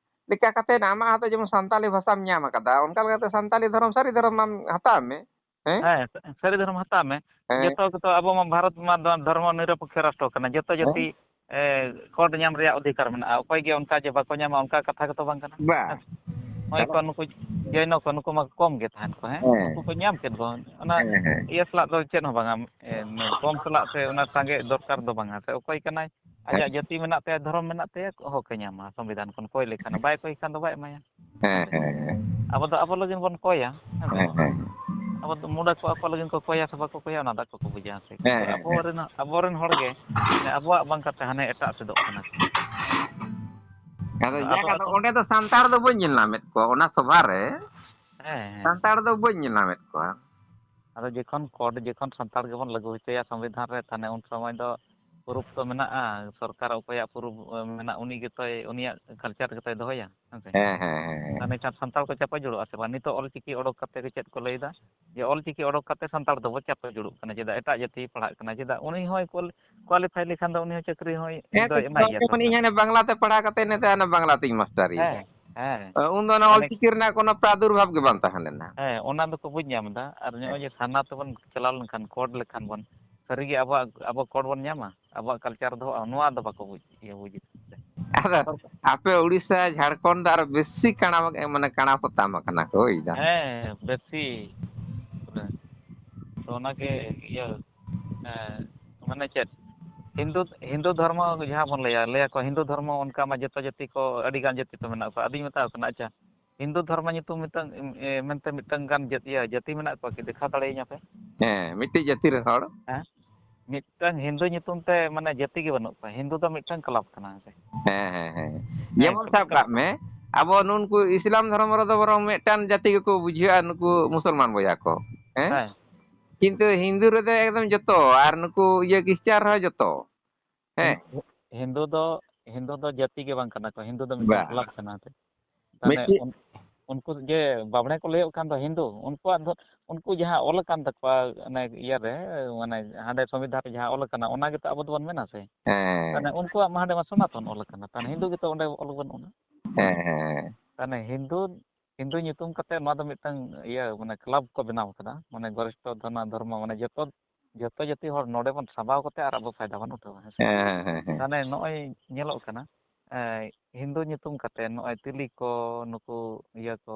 ᱞᱮᱠᱟ ᱠᱟᱛᱮ ᱟᱢᱟᱜ ᱦᱚᱸᱛᱚ ᱡᱮᱢᱚᱱ ᱥᱟᱱᱛᱟᱞᱤ ᱵᱷᱟᱥᱟᱢ ᱧᱟᱢ ᱟᱠᱟᱫᱟ, ᱚᱱᱠᱟ ᱞᱮᱠᱟᱛᱮ ᱥᱟᱱᱛᱟᱞᱤ ᱫᱷᱚᱨᱚᱢ, ᱥᱟᱹᱨᱤ ᱫᱷᱚᱨᱚᱢ ᱢᱟᱢ ᱦᱟᱛᱟᱣ ᱢᱮ᱾ ᱦᱮᱸ? ᱦᱮᱸ, ᱥᱟᱹᱨᱤ ᱫᱷᱚᱨᱚᱢ ᱦᱟᱛᱟᱣ ᱢᱮ᱾ ᱦᱮᱸ᱾ ᱡᱚᱛᱚ ᱜᱮᱛᱚ ᱟᱵᱚ ᱢᱟ ᱵᱷᱟᱨᱚᱛ ᱢᱟ ᱫᱚ-, ᱫᱷᱚᱨᱢᱚ ᱱᱤᱨᱚᱯᱮᱠᱠᱷᱚ ᱨᱟᱥᱴᱨᱚ ᱠᱟᱱᱟ᱾ ᱡᱚᱛᱚ ᱦᱮᱸ᱾ ᱡᱟᱹᱛᱤ, ᱮ, code ᱧᱟᱢ ᱨᱮᱭᱟᱜ ᱚᱫᱷᱤᱠᱟᱨ ᱢᱮᱱᱟᱜᱼᱟ᱾ ᱚᱠᱚᱭ ᱜᱮ ᱚᱱᱠᱟ ᱡᱮ ᱵᱟᱠᱚ ᱧᱟᱢᱟ, ᱚᱱᱠᱟ ᱠᱟᱛᱷᱟ ᱜᱮᱛᱚ ᱵᱟᱝ ᱠᱟᱱᱟ᱾ ᱵᱟᱝ᱾ ᱦᱮᱸ᱾ ᱱᱚᱜᱼᱚᱭ ᱠᱚ ᱠᱟᱨᱚᱱ ᱱᱩᱠᱩ ᱡᱚᱭᱱᱚ ᱠᱚ, ᱱᱩᱠᱩ ᱢᱟ ᱠᱚᱢ ᱜᱮ ᱛᱟᱦᱮᱱ ᱠᱚ, ᱦᱮᱸ? ᱦᱮᱸ᱾ ᱱᱩᱠᱩ ᱠᱚ ᱧᱟᱢ ᱠᱮᱫ ᱠᱚ᱾ ᱚᱱᱟ ᱦᱮᱸ, ᱦᱮᱸ᱾ ᱤᱭᱟᱹ ᱥᱟᱞᱟᱜ ᱫᱚ ᱪᱮᱫ ᱦᱚᱸ ᱵᱟᱝᱟ, ᱮ, ᱠᱚᱢ ᱥᱟᱞᱟᱜ ᱥᱮ ᱚᱱᱟ ᱥᱟᱸᱜᱮ ᱫᱚᱨᱠᱟᱨ ᱫᱚ ᱵᱟᱝᱟ᱾ ᱥᱮ ᱚᱠᱚᱭ ᱠᱟᱱᱟᱭ, ᱦᱮᱸ᱾ ᱟᱡᱟᱜ ᱡᱟᱹᱛᱤ ᱢᱮᱱᱟᱜ ᱛᱟᱭᱟ, ᱫᱷᱚᱨᱚᱢ ᱢᱮᱱᱟᱜ ᱛᱟᱭᱟ, ᱦᱚᱠᱮ ᱧᱟᱢᱟ ᱥᱚᱝᱵᱤᱫᱷᱟᱱ ᱠᱷᱚᱱ, ᱠᱚᱭ ᱞᱮᱠᱷᱟᱱ᱾ ᱵᱟᱭ ᱠᱚᱭ ᱠᱷᱟᱱ ᱫᱚ ᱵᱟᱭ ᱮᱢᱟᱭᱟ᱾ ᱦᱮᱸ, ᱦᱮᱸ, ᱦᱮᱸ᱾ ᱟᱵᱚ ᱫᱚ ᱟᱵᱚ ᱞᱟᱹᱜᱤᱫ ᱵᱚᱱ ᱠᱚᱭᱟ, ᱦᱮᱸ ᱥᱮ ᱦᱮᱸ, ᱵᱟᱝ? ᱦᱮᱸ᱾ ᱟᱵᱚ ᱫᱚ ᱢᱩᱰᱟᱹ ᱠᱚ ᱟᱠᱚ ᱞᱟᱹᱜᱤᱫ ᱠᱚ ᱠᱚᱭᱟ ᱥᱮ ᱵᱟᱠᱚ ᱠᱚᱭᱟ, ᱚᱱᱟ ᱫᱚ ᱟᱠᱚ ᱠᱚ ᱵᱩᱡᱟ᱾ ᱥᱮ ᱦᱮᱸ, ᱦᱮᱸ, ᱦᱮᱸ᱾ ᱟᱵᱚᱨᱮᱱ, ᱟᱵᱚᱨᱮᱱ ᱦᱚᱲ ᱜᱮ, ᱢᱟᱱᱮ, ᱟᱵᱚᱣᱟᱜ ᱵᱟᱝ ᱠᱟᱛᱮ ᱦᱟᱱᱮ ᱮᱴᱟᱜ ᱥᱮᱫᱚᱜ ᱠᱟᱱᱟ ᱠᱚ᱾ ᱟᱫᱚ ᱟᱫᱚ ᱡᱟᱠ, ᱟᱫᱚ ᱟᱫᱚ ᱚᱸᱰᱮ ᱫᱚ ᱥᱟᱱᱛᱟᱲ ᱫᱚ ᱵᱟᱹᱧ ᱧᱮᱞ ᱧᱟᱢᱮᱫ ᱠᱚᱣᱟ ᱚᱱᱟ ᱥᱚᱵᱷᱟ ᱨᱮ᱾ ᱦᱮᱸ, ᱦᱮᱸ᱾ ᱥᱟᱱᱛᱟᱲ ᱫᱚ ᱵᱟᱹᱧ ᱧᱮᱞ ᱧᱟᱢᱮᱫ ᱠᱚᱣᱟ᱾ ᱟᱫᱚ ᱡᱚᱠᱷᱚᱱ ᱠᱳᱰ, ᱡᱚᱠᱷᱚᱱ ᱥᱟᱱᱛᱟᱲ ᱜᱮᱵᱚᱱ ᱞᱟᱹᱜᱩ ᱦᱚᱪᱚᱭᱟ ᱥᱚᱝᱵᱤᱫᱷᱟᱱ ᱨᱮ, ᱛᱟᱦᱞᱮ ᱩᱱ ᱥᱚᱢᱚᱭ ᱫᱚ ᱯᱩᱨᱩᱵ ᱛᱚ ᱢᱮᱱᱟᱜᱼᱟ, ᱥᱚᱨᱠᱟᱨ ᱚᱠᱚᱭᱟᱜ ᱯᱩᱨᱩᱵ, ᱮ, ᱢᱮᱱᱟᱜ, ᱩᱱᱤ ᱜᱮᱛᱚᱭ, ᱩᱱᱤᱭᱟᱜ ᱠᱟᱞᱪᱟᱨ ᱜᱮᱛᱚᱭ ᱫᱚᱦᱚᱭᱟ, ᱦᱮᱸ ᱥᱮ? ᱦᱮᱸ, ᱦᱮᱸ, ᱦᱮᱸ, ᱦᱮᱸ᱾ ᱛᱟᱦᱞᱮ ᱠᱷᱟᱱ ᱥᱟᱱᱛᱟᱲ ᱠᱚ ᱪᱟᱯᱮ ᱡᱩᱲᱩᱜᱼᱟ ᱥᱮ ᱵᱟᱝ? ᱱᱤᱛᱚᱜ ᱚᱞᱪᱤᱠᱤ ᱚᱰᱚᱠ ᱠᱟᱛᱮ ᱜᱮ ᱪᱮᱫ ᱠᱚ ᱞᱟᱹᱭᱫᱟ? ᱡᱮ ᱚᱞᱪᱤᱠᱤ ᱚᱰᱚᱠ ᱠᱟᱛᱮ ᱥᱟᱱᱛᱟᱲ ᱫᱚᱵᱚ ᱪᱟᱯᱮ ᱡᱩᱲᱩᱜ ᱠᱟᱱᱟ, ᱪᱮᱫᱟᱜ ᱮᱴᱟᱜ ᱡᱟᱹᱛᱤᱭ ᱯᱟᱲᱦᱟᱜ ᱠᱟᱱᱟ, ᱪᱮᱫᱟᱜ ᱩᱱᱤ ᱦᱚᱸᱭ ᱠᱚᱞ-, ᱠᱳᱣᱟᱞᱤᱯᱷᱟᱭ ᱞᱮᱠᱷᱟᱱ ᱫᱚ ᱩᱱᱤ ᱦᱚᱸ ᱪᱟᱹᱠᱨᱤ ᱦᱚᱸᱭ ᱦᱮᱸ, ᱫᱚᱭ ᱮᱢᱟᱭ ᱜᱮᱭᱟ ᱡᱮᱢᱚᱱ ᱤᱧ ᱥᱚᱨᱠᱟᱨ᱾ ᱦᱟᱱᱮ ᱵᱟᱝᱞᱟ ᱛᱮ ᱯᱟᱲᱦᱟᱣ ᱠᱟᱛᱮ ᱤᱱᱟᱹ ᱛᱟᱭᱚᱢ ᱵᱟᱝᱞᱟ ᱛᱤᱧ ᱢᱟᱥᱴᱟᱨᱤᱭᱮᱱᱟ᱾ ᱦᱮᱸ, ᱦᱮᱸ᱾ ᱩᱱ ᱫᱚ ᱚᱱᱟ ᱢᱟᱱᱮ ᱚᱞᱪᱤᱠᱤ ᱨᱮᱱᱟᱜ ᱠᱳᱱᱳ ᱯᱨᱟᱫᱩᱨᱵᱷᱟᱵ ᱜᱮ ᱵᱟᱝ ᱛᱟᱦᱮᱸ ᱞᱮᱱᱟ᱾ ᱦᱮᱸ, ᱚᱱᱟ ᱫᱚᱠᱚ ᱵᱩᱡᱽ ᱧᱟᱢ ᱮᱫᱟ᱾ ᱟᱨ ᱱᱚᱜᱼᱚᱭ ᱦᱮᱸ᱾ ᱡᱮ ᱛᱷᱟᱱᱟ ᱛᱮᱵᱚᱱ ᱪᱟᱞᱟᱣ ᱞᱮᱱᱠᱷᱟᱱ, ᱠᱳᱰ ᱞᱮᱠᱷᱟᱱ ᱵᱚᱱ, ᱥᱟᱹᱨᱤᱜᱮ ᱟᱵᱚᱣᱟᱜ, ᱟᱵᱚ ᱠᱳᱰ ᱵᱚᱱ ᱧᱟᱢᱟ, ᱟᱵᱚᱣᱟᱜ ᱠᱟᱞᱪᱟᱨ ᱫᱚᱦᱚᱜᱼᱟ, ᱱᱚᱣᱟ ᱫᱚ ᱵᱟᱠᱚ ᱵᱩᱡᱽ, ᱤᱭᱟᱹ ᱵᱩᱡᱽ᱾ ᱟᱫᱚ ᱟᱯᱮ ᱩᱲᱤᱥᱥᱟ, ᱡᱷᱟᱲᱠᱷᱚᱸᱰ ᱫᱚ ᱟᱨᱚ ᱵᱮᱥᱤ ᱠᱟᱬᱟ, ᱢᱟᱱᱮ ᱠᱟᱬᱟ ᱯᱚᱛᱟᱢ ᱟᱠᱟᱱᱟ ᱠᱚ, ᱦᱳᱭ ᱫᱟ᱾ ᱦᱮᱸ, ᱵᱮᱥᱤ᱾ ᱛᱚ ᱚᱱᱟᱜᱮ ᱤᱭᱟᱹ, ᱦᱮᱸ, ᱢᱟᱱᱮ ᱪᱮᱫ? ᱦᱤᱱᱫᱩ, ᱦᱤᱱᱫᱩ ᱫᱷᱚᱨᱢᱚ ᱡᱟᱦᱟᱸ ᱵᱚᱱ ᱞᱟᱹᱭᱟ, ᱞᱟᱹᱭᱟᱠᱚ ᱦᱤᱱᱫᱩ ᱫᱷᱚᱨᱢᱚ ᱚᱱᱠᱟ ᱢᱟ ᱡᱚᱛᱚ ᱡᱟᱹᱛᱤ ᱠᱚ, ᱟᱹᱰᱤ ᱜᱟᱱ ᱡᱟᱹᱛᱤ ᱠᱚ ᱢᱮᱱᱟᱜ ᱠᱚᱣᱟ᱾ ᱟᱫᱚᱧ ᱢᱮᱛᱟᱣ ᱠᱟᱱᱟ, ᱟᱪᱪᱷᱟ, ᱦᱤᱱᱫᱩ ᱫᱷᱚᱨᱢᱚ ᱧᱩᱛᱩᱢ ᱢᱤᱫᱴᱟᱝ, ᱮ, ᱢᱮᱱᱛᱮ ᱢᱤᱫᱴᱟᱝ ᱜᱟᱱ ᱡᱟᱹᱛ, ᱤᱭᱟᱹ, ᱡᱟᱹᱛᱤ ᱢᱮᱱᱟᱜ ᱠᱚᱣᱟ ᱠᱤ? ᱫᱮᱠᱷᱟᱣ ᱫᱟᱲᱮᱭᱟᱹᱧᱟ ᱯᱮ? ᱦᱮᱸ, ᱢᱤᱫᱴᱤᱡ ᱡᱟᱹᱛᱤ ᱨᱮᱱ ᱦᱚᱲ᱾ ᱦᱮᱸ? ᱢᱤᱫᱴᱟᱝ ᱦᱤᱱᱫᱩ ᱧᱩᱛᱩᱢ ᱛᱮ, ᱢᱟᱱᱮ, ᱡᱟᱹᱛᱤ ᱜᱮ ᱵᱟᱹᱱᱩᱜ ᱠᱚᱣᱟ᱾ ᱦᱤᱱᱫᱩ ᱫᱚ ᱢᱤᱫᱴᱟᱝ ᱠᱞᱟᱵᱽ ᱠᱟᱱᱟ, ᱦᱮᱸ ᱥᱮ? ᱦᱮᱸ, ᱦᱮᱸ, ᱦᱮᱸ᱾ ᱦᱮᱸ, ᱡᱮᱢᱚᱱ ᱥᱟᱵ ᱢᱤᱫᱴᱟᱝ ᱠᱟᱜ ᱢᱮ, ᱟᱵᱚ ᱱᱩᱱᱠᱩ ᱤᱥᱞᱟᱢ ᱫᱷᱚᱨᱚᱢ ᱨᱮᱫᱚ ᱵᱚᱨᱚᱝ ᱢᱤᱫᱴᱟᱝ ᱡᱟᱹᱛᱤ ᱜᱮᱠᱚ ᱵᱩᱡᱷᱟᱹᱜᱼᱟ, ᱱᱩᱠᱩ ᱢᱩᱥᱚᱞᱢᱟᱱ ᱵᱚᱭᱦᱟ ᱠᱚ᱾ ᱦᱮᱸ? ᱦᱮᱸ᱾ ᱠᱤᱱᱛᱩ ᱦᱤᱱᱫᱩ ᱨᱮᱫᱚ ᱮᱠᱫᱚᱢ ᱡᱚᱛᱚ, ᱟᱨ ᱱᱩᱠᱩ ᱤᱭᱟᱹ ᱠᱷᱨᱤᱥᱪᱟᱱ ᱨᱮᱦᱚᱸ ᱡᱚᱛᱚ᱾ ᱦᱮᱸ᱾ ᱦᱤᱱ-, ᱦᱤᱱᱫᱩ ᱫᱚ, ᱦᱤᱱᱫᱩ ᱫᱚ ᱡᱟᱹᱛᱤ ᱜᱮ ᱵᱟᱝ ᱠᱟᱱᱟ ᱠᱚ, ᱦᱤᱱᱫᱩ ᱫᱚ ᱢᱤᱫᱴᱟᱝ ᱵᱟ᱾ ᱠᱞᱟᱵᱽ ᱠᱟᱱᱟ᱾ ᱛᱟᱦᱞᱮ ᱢᱤᱫᱴᱤᱡ ᱩᱱ-, ᱩᱱᱠᱩ ᱡᱮ ᱵᱟᱵᱽᱬᱮ ᱠᱚ ᱞᱟᱹᱭᱚᱜ ᱠᱟᱱ ᱫᱚ ᱦᱤᱱᱫᱩ, ᱩᱱᱠᱩᱣᱟᱜ ᱫᱚ, ᱩᱱᱠᱩ ᱡᱟᱦᱟᱸ ᱚᱞ ᱟᱠᱟᱱ ᱛᱟᱠᱚᱣᱟ, ᱚᱱᱮ ᱤᱭᱟᱹ ᱨᱮ, ᱢᱟᱱᱮ ᱦᱟᱸᱰᱮ ᱥᱚᱝᱵᱤᱫᱷᱟᱱ ᱨᱮ ᱡᱟᱦᱟᱸ ᱚᱞ ᱟᱠᱟᱱᱟ, ᱚᱱᱟ ᱜᱮᱛᱚ ᱟᱵᱚ ᱫᱚᱵᱚᱱ ᱢᱮᱱᱟ ᱥᱮ? ᱦᱮᱸ᱾ ᱢᱟᱱᱮ ᱩᱱᱠᱩᱣᱟᱜ ᱢᱟ ᱦᱟᱸᱰᱮ ᱢᱟ ᱥᱚᱱᱟᱛᱚᱱ ᱚᱞ ᱟᱠᱟᱱᱟ, ᱛᱟᱦᱞᱮ ᱦᱤᱱᱫᱩ ᱜᱮᱛᱚ ᱚᱸᱰᱮ ᱚᱞ ᱵᱟᱹᱱᱩᱜᱼᱟ᱾ ᱦᱮᱸ, ᱦᱮᱸ᱾ ᱛᱟᱦᱞᱮ ᱦᱤᱱᱫᱩ, ᱦᱤᱱᱫᱩ ᱧᱩᱛᱩᱢ ᱠᱟᱛᱮ ᱱᱚᱣᱟ ᱫᱚ ᱢᱤᱫᱴᱟᱝ ᱤᱭᱟᱹ, ᱢᱟᱱᱮ ᱠᱞᱟᱵᱽ ᱠᱚ ᱵᱮᱱᱟᱣ ᱠᱟᱫᱟ, ᱢᱟᱱᱮ ᱜᱚᱨᱤᱥᱴᱷᱚ ᱫᱷᱚᱨᱢᱚ, ᱫᱷᱚᱨᱢᱚ, ᱢᱟᱱᱮ ᱡᱚᱛᱚ, ᱡᱚᱛᱚ ᱡᱟᱹᱛᱤ ᱦᱚᱲ ᱱᱚᱰᱮ ᱵᱚᱱ ᱥᱟᱢᱵᱟᱣ ᱠᱟᱛᱮ ᱟᱨ ᱟᱵᱚ ᱯᱷᱟᱭᱫᱟ ᱵᱚᱱ ᱩᱴᱷᱟᱹᱣᱟ, ᱦᱮᱸ ᱥᱮ? ᱦᱮᱸ, ᱦᱮᱸ, ᱦᱮᱸ, ᱦᱮᱸ᱾ ᱛᱟᱦᱞᱮ ᱱᱚᱜᱼᱚᱭ ᱧᱮᱞᱚᱜ ᱠᱟᱱᱟ, ᱮᱸ, ᱦᱤᱱᱫᱩ ᱧᱩᱛᱩᱢ ᱠᱟᱛᱮ ᱱᱚᱜᱼᱚᱭ ᱛᱤᱞᱤ ᱠᱚ, ᱱᱩᱠᱩ ᱤᱭᱟᱹ ᱠᱚ,